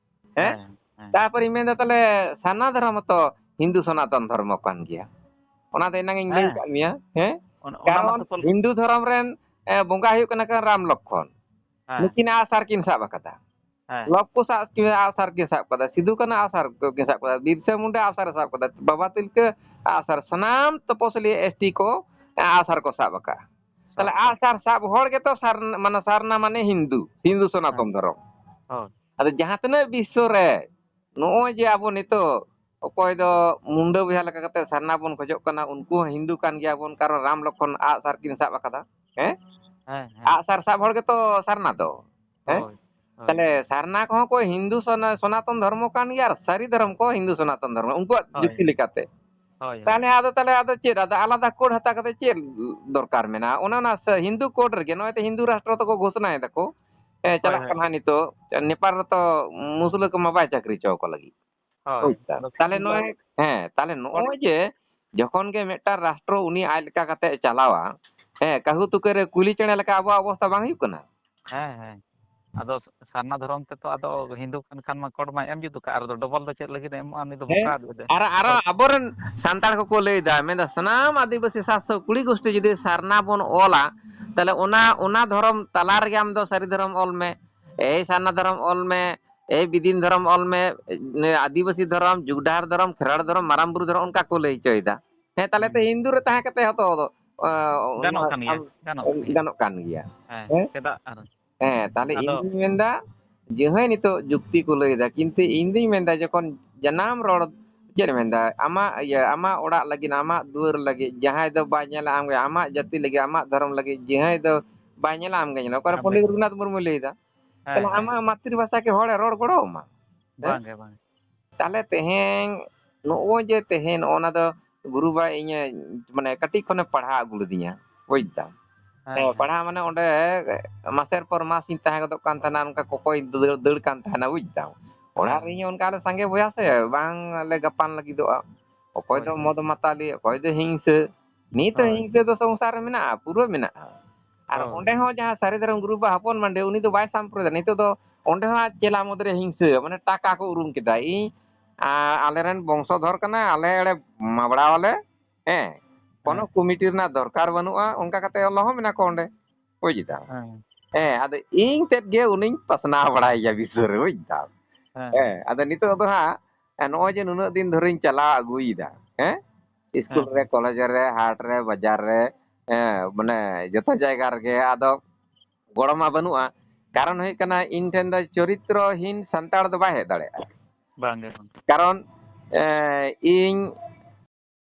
ᱦᱮᱸ? ᱦᱮᱸ, ᱦᱮᱸ᱾ ᱛᱟᱨᱯᱚᱨᱮᱧ ᱢᱮᱱᱫᱟ, ᱛᱟᱦᱞᱮ ᱥᱟᱨᱱᱟ ᱫᱷᱚᱨᱚᱢ ᱦᱚᱸᱛᱚ ᱦᱤᱱᱫᱩ ᱥᱚᱱᱟᱛᱚᱱ ᱫᱷᱚᱨᱢᱚ ᱠᱟᱱ ᱜᱮᱭᱟ᱾ ᱚᱱᱟ ᱫᱚ ᱮᱱᱟᱝ ᱤᱧ ᱞᱟᱹᱭ ᱦᱮᱸ᱾ ᱟᱠᱟᱫ ᱢᱮᱭᱟ, ᱦᱮᱸ? ᱚᱱ-, ᱚᱱᱟ ᱠᱟᱨᱚᱱ ᱢᱟᱛᱚ ᱠᱚ ᱦᱤᱱᱫᱩ ᱫᱷᱚᱨᱚᱢ ᱨᱮᱱ, ᱮ, ᱵᱚᱸᱜᱟ ᱦᱩᱭᱩᱜ ᱠᱟᱱᱟ ᱠᱚ ᱨᱟᱢ ᱞᱚᱠᱠᱷᱚᱱ᱾ ᱦᱮᱸ᱾ ᱱᱩᱠᱤᱱ ᱟᱜᱼᱥᱟᱨ ᱠᱤᱱ ᱥᱟᱵ ᱟᱠᱟᱫᱟ᱾ ᱦᱮᱸ᱾ ᱞᱚᱵ ᱠᱚ ᱥᱟᱵ ᱠᱤᱱ ᱟᱜᱼᱥᱟᱨ ᱠᱤᱱ ᱥᱟᱵ ᱟᱠᱟᱫᱟ᱾ ᱥᱤᱫᱩ ᱠᱟᱹᱱᱦᱩ ᱟᱜᱼᱥᱟᱨ ᱠᱤᱱ ᱥᱟᱵ ᱟᱠᱟᱫᱟ᱾ ᱵᱤᱨᱥᱟ ᱢᱩᱱᱰᱟ ᱟᱜᱼᱥᱟᱨ ᱮ ᱥᱟᱵ ᱟᱠᱟᱫᱟ᱾ ᱵᱟᱵᱟ ᱛᱤᱞᱠᱟᱹ ᱟᱜᱼᱥᱟᱨ᱾ ᱥᱟᱱᱟᱢ ᱛᱚᱯᱚᱥᱤᱞᱤ ᱮᱥ ᱴᱤ ᱠᱚ, ᱮ, ᱟᱜᱼᱥᱟᱨ ᱠᱚ ᱥᱟᱵ ᱟᱠᱟᱫᱟ᱾ ᱛᱟᱦᱞᱮ ᱥᱟᱵ ᱟᱠᱟᱫᱟ᱾ ᱟᱜᱼᱥᱟᱨ ᱥᱟᱵ ᱦᱚᱲ ᱜᱮᱛᱚ ᱥᱟᱨ-, ᱢᱟᱱᱮ ᱥᱟᱨᱱᱟ ᱢᱟᱱᱮ ᱦᱤᱱᱫᱩ, ᱦᱤᱱᱫᱩ ᱥᱚᱱᱟᱛᱚᱱ ᱦᱮᱸ᱾ ᱫᱷᱚᱨᱚᱢ᱾ ᱦᱳᱭ᱾ ᱟᱫᱚ ᱡᱟᱦᱟᱸ ᱛᱤᱱᱟᱹᱜ ᱵᱤᱥᱥᱚ ᱨᱮ ᱱᱚᱜᱼᱚᱭ ᱡᱮ ᱟᱵᱚ ᱱᱤᱛᱚᱜ ᱚᱠᱚᱭ ᱫᱚ ᱢᱩᱱᱰᱟᱹ ᱵᱚᱭᱦᱟ ᱞᱮᱠᱟ ᱠᱟᱛᱮ ᱥᱟᱨᱱᱟ ᱵᱚᱱ ᱠᱷᱚᱡᱚᱜ ᱠᱟᱱᱟ, ᱩᱱᱠᱩ ᱦᱚᱸ ᱦᱤᱱᱫᱩ ᱠᱟᱱ ᱜᱮᱭᱟ ᱵᱚᱱ, ᱠᱟᱨᱚᱱ ᱨᱟᱢ ᱞᱚᱠᱠᱷᱚᱱ ᱟᱜᱼᱥᱟᱨ ᱠᱤᱱ ᱥᱟᱵ ᱟᱠᱟᱫᱟ᱾ ᱦᱮᱸ? ᱦᱮᱸ, ᱦᱮᱸ᱾ ᱟᱜᱼᱥᱟᱨ ᱥᱟᱵ ᱦᱚᱲ ᱜᱮᱛᱚ ᱥᱟᱨᱱᱟ ᱫᱚ᱾ ᱦᱮᱸ? ᱦᱳᱭ, ᱦᱳᱭ᱾ ᱛᱟᱦᱞᱮ ᱥᱟᱨᱱᱟ ᱠᱚᱦᱚᱸ ᱠᱚ ᱦᱤᱱᱫᱩ ᱥᱚᱱᱟ-, ᱥᱚᱱᱟᱛᱚᱱ ᱫᱷᱚᱨᱢᱚ ᱠᱟᱱ ᱜᱮᱭᱟ, ᱟᱨ ᱥᱟᱹᱨᱤ ᱫᱷᱚᱨᱚᱢ ᱠᱚ ᱦᱤᱱᱫᱩ ᱥᱚᱱᱟᱛᱚᱱ ᱫᱷᱚᱨᱢᱚ, ᱩᱱᱠᱩᱣᱟᱜ ᱦᱳᱭ᱾ ᱡᱩᱠᱛᱤ ᱞᱮᱠᱟᱛᱮ᱾ ᱦᱳᱭ, ᱦᱳᱭ᱾ ᱛᱟᱦᱞᱮ ᱟᱫᱚ, ᱛᱟᱦᱞᱮ ᱟᱫᱚ ᱪᱮᱫ, ᱟᱫᱚ ᱟᱞᱟᱫᱟ ᱠᱳᱰ ᱦᱟᱛᱟᱣ ᱠᱟᱛᱮ ᱪᱮᱫ ᱫᱚᱨᱠᱟᱨ ᱢᱮᱱᱟᱜᱼᱟ? ᱚᱱᱮ ᱚᱱᱟ ᱥᱮ ᱦᱤᱱᱫᱩ ᱠᱳᱰ ᱨᱮᱜᱮ, ᱱᱚᱜᱼᱚᱭ ᱛᱚ ᱦᱤᱱᱫᱩ ᱨᱟᱥᱴᱨᱚ ᱛᱮᱠᱚ ᱜᱷᱳᱥᱚᱱᱟᱭ ᱫᱟᱠᱚ᱾ ᱦᱮᱸ, ᱦᱳᱭ, ᱪᱟᱞᱟᱜ ᱦᱳᱭ᱾ ᱠᱟᱱᱟ ᱦᱟᱸᱜ ᱱᱤᱛᱚᱜ᱾ ᱱᱮᱯᱟᱞ ᱨᱮᱛᱚ ᱢᱩᱥᱞᱟᱹ ᱠᱚᱢᱟ ᱵᱟᱭ ᱪᱟᱹᱠᱨᱤ ᱦᱚᱪᱚ ᱟᱠᱚ ᱞᱟᱹᱜᱤᱫ᱾ ᱦᱳᱭ᱾ ᱵᱩᱡᱽ ᱛᱟᱢ? ᱟᱫᱚ ᱛᱟᱦᱞᱮ ᱠᱚᱲᱟ-, ᱱᱚᱜᱼᱚᱭ, ᱦᱮᱸ, ᱛᱟᱦᱞᱮ ᱠᱚᱲᱟ-, ᱱᱚᱜᱼᱚᱭ ᱡᱮ ᱡᱚᱠᱷᱚᱱ ᱜᱮ ᱢᱤᱫᱴᱟᱝ ᱨᱟᱥᱴᱨᱚ ᱩᱱᱤ ᱟᱡ ᱞᱮᱠᱟ ᱠᱟᱛᱮ ᱮ ᱪᱟᱞᱟᱣᱟ, ᱦᱮᱸ, ᱠᱟᱹᱦᱩ ᱛᱩᱠᱟᱹ ᱨᱮ ᱠᱩᱞᱤ ᱪᱮᱬᱮ ᱞᱮᱠᱟ ᱟᱵᱚᱣᱟᱜ ᱚᱵᱚᱥᱛᱟ ᱵᱟᱝ ᱦᱩᱭᱩᱜ ᱠᱟᱱᱟ? ᱦᱮᱸ, ᱦᱮᱸ᱾ ᱟᱫᱚ ᱥᱟᱨᱱᱟ ᱫᱷᱚᱨᱚᱢ ᱛᱮᱛᱚ ᱟᱫᱚ ᱦᱤᱱᱫᱩ ᱠᱟᱱ ᱠᱷᱟᱱ ᱢᱟ ᱠᱳᱰ ᱢᱟᱭ ᱮᱢ ᱡᱩᱛ ᱠᱟᱜ, ᱟᱨ ᱫᱚ ᱰᱚᱵᱚᱞ ᱫᱚ ᱪᱮᱫ ᱞᱟᱹᱜᱤᱫ ᱮ ᱮᱢᱚᱜᱼᱟ? ᱩᱱᱤ ᱫᱚ ᱦᱮᱸ, ᱵᱚᱠᱟ ᱟᱫ ᱮᱫᱟᱭ᱾ ᱟᱨ, ᱟᱨᱚ ᱦᱳᱭ᱾ ᱟᱵᱚᱨᱮᱱ ᱥᱟᱱᱛᱟᱲ ᱠᱚᱠᱚ ᱞᱟᱹᱭᱫᱟ, ᱢᱮᱱᱫᱟ ᱥᱟᱱᱟᱢ ᱟᱹᱫᱤᱵᱟᱹᱥᱤ ᱥᱟᱛᱥᱚ ᱠᱩᱲᱤ ᱜᱳᱥᱴᱤ ᱡᱩᱫᱤ ᱥᱟᱨᱱᱟ ᱵᱚᱱ ᱚᱞᱟ, ᱛᱟᱦᱞᱮ ᱚᱱᱟ, ᱚᱱᱟ ᱫᱷᱚᱨᱚᱢ ᱛᱟᱞᱟ ᱨᱮᱜᱮ ᱟᱢ ᱫᱚ ᱥᱟᱹᱨᱤ ᱫᱷᱚᱨᱚᱢ ᱚᱞ ᱢᱮ, ᱮᱭ ᱥᱟᱨᱱᱟ ᱫᱷᱚᱨᱚᱢ ᱚᱞ ᱢᱮ, ᱮᱭ ᱵᱤᱫᱤᱱ ᱫᱷᱚᱨᱚᱢ ᱚᱞ ᱢᱮ, ᱮ, ᱟᱹᱫᱤᱵᱟᱹᱥᱤ ᱫᱷᱚᱨᱚᱢ, ᱡᱩᱜᱽ ᱰᱟᱦᱟᱨ ᱫᱷᱚᱨᱚᱢ, ᱠᱷᱮᱨᱣᱟᱲ ᱫᱷᱚᱨᱚᱢ, ᱢᱟᱨᱟᱝ ᱵᱩᱨᱩ ᱫᱷᱚᱨᱚᱢ, ᱚᱱᱠᱟ ᱠᱚ ᱞᱟᱹᱭ ᱦᱚᱪᱚᱭᱮᱫᱟ᱾ ᱦᱮᱸ, ᱛᱟᱦᱞᱮ ᱛᱚ ᱦᱩᱸ᱾ ᱦᱤᱱᱫᱩ ᱨᱮ ᱛᱟᱦᱮᱸ ᱠᱟᱛᱮ ᱦᱚᱸᱛᱚ, ᱚ, ᱜᱟᱱᱚᱜ ᱠᱟᱱ ᱜᱮᱭᱟ, ᱟᱢ, ᱜᱟᱱᱚᱜ ᱠᱟᱱ ᱜᱮᱭᱟ᱾ ᱜᱟᱱᱚᱜ ᱠᱟᱱ ᱜᱮᱭᱟ᱾ ᱦᱮᱸ, ᱪᱮᱫᱟᱜ ᱟᱨ ᱦᱮᱸ, ᱛᱟᱦᱞᱮ ᱟᱫᱚ ᱤᱧ ᱫᱩᱧ ᱢᱮᱱᱫᱟ, ᱡᱟᱦᱟᱸᱭ ᱱᱤᱛᱚᱜ ᱡᱩᱠᱛᱤ ᱠᱚ ᱞᱟᱹᱭᱫᱟ, ᱠᱤᱱᱛᱩ ᱤᱧ ᱫᱩᱧ ᱢᱮᱱᱫᱟ, ᱡᱚᱠᱷᱚᱱ ᱡᱟᱱᱟᱢ ᱨᱚᱲ, ᱪᱮᱫ ᱮ ᱢᱮᱱᱫᱟ, ᱟᱢᱟᱜ ᱤᱭᱟᱹ, ᱟᱢᱟᱜ ᱚᱲᱟᱜ ᱞᱟᱹᱜᱤᱫ, ᱟᱢᱟᱜ ᱫᱩᱣᱟᱹᱨ ᱞᱟᱹᱜᱤᱫ, ᱡᱟᱦᱟᱸᱭ ᱫᱚ ᱵᱟᱭ ᱧᱮᱞᱟ ᱟᱢ ᱜᱮ, ᱟᱢᱟᱜ ᱡᱟᱹᱛᱤ ᱞᱟᱹᱜᱤᱫ, ᱟᱢᱟᱜ ᱫᱷᱚᱨᱚᱢ ᱞᱟᱹᱜᱤᱫ, ᱡᱟᱦᱟᱸᱭ ᱫᱚ ᱵᱟᱭ ᱧᱮᱞᱟ ᱟᱢ ᱜᱮ ᱧᱮᱞᱟ᱾ ᱚᱠᱟᱨᱮ ᱟᱢ ᱯᱚᱱᱰᱤᱛ ᱜᱮ ᱨᱚᱜᱷᱩᱱᱟᱛᱷ ᱢᱩᱨᱢᱩᱭ ᱞᱟᱹᱭᱫᱟ? ᱦᱮᱸ, ᱛᱟᱦᱞᱮ ᱦᱮᱸ᱾ ᱟᱢᱟᱜ ᱢᱟᱛᱨᱤ ᱵᱷᱟᱥᱟ ᱠᱤ ᱦᱚᱲᱮ ᱨᱚᱲ ᱜᱚᱲᱚ ᱟᱢᱟ? ᱦᱮᱸ? ᱵᱟᱝᱜᱮ, ᱵᱟᱝ᱾ ᱛᱟᱦᱞᱮ ᱛᱮᱦᱮᱧ ᱱᱚᱜᱼᱚᱭ ᱡᱮ ᱛᱮᱦᱮᱧ ᱱᱚᱜᱼᱚ ᱱᱟ ᱫᱚ ᱜᱩᱨᱩ ᱵᱟᱵᱟ ᱤᱧᱮ ᱢᱟᱱᱮ ᱠᱟᱹᱴᱤᱡ ᱠᱷᱚᱱᱮ ᱯᱟᱲᱦᱟᱣ ᱟᱹᱜᱩ ᱞᱤᱫᱤᱧᱟ, ᱵᱩᱡᱽ ᱫᱟᱢ᱾ ᱦᱮᱸ, ᱛᱚ ᱦᱮᱸ᱾ ᱯᱟᱲᱦᱟᱣ ᱢᱟᱱᱮ ᱚᱸᱰᱮ ᱢᱟᱥᱮᱨ ᱯᱚᱨ ᱢᱟᱥ ᱤᱧ ᱛᱟᱦᱮᱸ ᱜᱚᱫᱚᱜ ᱠᱟᱱ ᱛᱟᱦᱮᱱᱟ, ᱚᱱᱠᱟ ᱠᱚᱠᱚᱭ ᱫᱟᱹᱲ, ᱫᱟᱹᱲ ᱠᱟᱱ ᱛᱟᱦᱮᱱᱟ, ᱵᱩᱡᱽ ᱫᱟᱢ᱾ ᱚᱲᱟᱜ ᱦᱮᱸ᱾ ᱨᱮ ᱤᱧ ᱚᱱᱠᱟ ᱞᱮ ᱥᱟᱸᱜᱮ ᱵᱚᱭᱦᱟ ᱥᱮ, ᱵᱟᱝ ᱞᱮ ᱜᱟᱯᱟᱱ ᱞᱟᱹᱜᱤᱫᱚᱜᱼᱟ᱾ ᱚᱠᱚᱭ ᱦᱳᱭ, ᱫᱚ ᱦᱳᱭ᱾ ᱢᱚᱫ ᱢᱟᱛᱟᱞᱤ, ᱚᱠᱚᱭ ᱫᱚ ᱦᱤᱝᱥᱟᱹ᱾ ᱱᱤᱛ ᱦᱚᱸ ᱦᱳᱭ᱾ ᱦᱤᱝᱥᱟᱹ ᱫᱚ ᱥᱚᱝᱥᱟᱨ ᱨᱮ ᱢᱮᱱᱟᱜᱼᱟ, ᱯᱩᱨᱟᱹ ᱢᱮᱱᱟᱜᱼᱟ᱾ ᱟᱨ ᱦᱳᱭ᱾ ᱚᱸᱰᱮ ᱦᱚᱸ ᱡᱟᱦᱟᱸ ᱥᱟᱹᱨᱤ ᱫᱷᱚᱨᱚᱢ ᱜᱩᱨᱩ ᱵᱟᱵᱟ ᱦᱚᱯᱚᱱ ᱢᱟᱱᱰᱤ, ᱩᱱᱤ ᱫᱚ ᱵᱟᱭ ᱥᱟᱢᱯᱨᱚᱫᱟᱭ᱾ ᱱᱤᱛᱚᱜ ᱫᱚ ᱚᱸᱰᱮ ᱦᱚᱸ ᱟᱡ ᱪᱮᱞᱟ ᱢᱩᱫᱽᱨᱮ ᱦᱤᱝᱥᱟᱹ, ᱢᱟᱱᱮ ᱴᱟᱠᱟ ᱠᱚ ᱩᱨᱩᱢ ᱠᱮᱫᱟ᱾ ᱤᱧ, ᱟ, ᱟᱞᱮᱨᱮᱱ ᱵᱚᱝᱥᱚᱫᱷᱚᱨ ᱠᱟᱱᱟᱭ, ᱟᱞᱮ ᱮᱲᱮ ᱢᱟᱵᱲᱟᱣᱟᱞᱮ, ᱦᱮᱸ, ᱠᱳᱱᱳ ᱦᱮᱸ᱾ ᱠᱚᱢᱤᱴᱤ ᱨᱮᱱᱟᱜ ᱫᱚᱨᱠᱟᱨ ᱵᱟᱹᱱᱩᱜᱼᱟ, ᱚᱱᱠᱟ ᱠᱟᱛᱮ ᱚᱞ ᱦᱚᱸ ᱢᱮᱱᱟᱜ ᱠᱚᱣᱟ ᱚᱸᱰᱮ, ᱵᱩᱡᱽ ᱫᱟᱢ᱾ ᱦᱮᱸ᱾ ᱦᱮᱸ, ᱟᱫᱚ ᱤᱧ ᱛᱮᱫ ᱜᱮ ᱩᱱᱤᱧ ᱯᱟᱥᱱᱟᱣ ᱵᱟᱲᱟᱭᱮᱭᱟ ᱵᱤᱥᱥᱚ ᱨᱮ, ᱵᱩᱡᱽ ᱫᱟᱢ᱾ ᱦᱮᱸ᱾ ᱦᱮᱸ, ᱟᱫᱚ ᱱᱤᱛᱚᱜ ᱫᱚ ᱦᱟᱸᱜ, ᱦᱮᱸ, ᱱᱚᱜᱼᱚᱭ ᱡᱮ ᱱᱩᱱᱟᱹᱜ ᱫᱤᱱ ᱫᱷᱚᱨᱮᱧ ᱪᱟᱞᱟᱣ ᱟᱹᱜᱩᱭᱮᱫᱟ, ᱦᱮᱸ, ᱤᱥᱠᱩᱞ ᱦᱮᱸ᱾ ᱨᱮ, ᱠᱚᱞᱮᱡᱽ ᱨᱮ, ᱦᱟᱴ ᱨᱮ, ᱵᱟᱡᱟᱨ ᱨᱮ, ᱦᱮᱸ, ᱢᱟᱱᱮ ᱡᱚᱛᱚ ᱡᱟᱭᱜᱟ ᱨᱮᱜᱮ, ᱟᱫᱚ ᱜᱚᱲᱚ ᱢᱟ ᱵᱟᱹᱱᱩᱜᱼᱟ᱾ ᱠᱟᱨᱚᱱ ᱦᱩᱭᱩᱜ ᱠᱟᱱᱟ, ᱤᱧ ᱴᱷᱮᱱ ᱫᱚ ᱪᱚᱨᱤᱛᱨᱚᱦᱤᱱ ᱥᱟᱱᱛᱟᱲ ᱫᱚ ᱵᱟᱭ ᱦᱮᱡ ᱫᱟᱲᱮᱭᱟᱜᱼᱟ᱾ ᱵᱟᱝ ᱜᱮ, ᱵᱟᱝ᱾ ᱠᱟᱨᱚᱱ, ᱮ, ᱤᱧ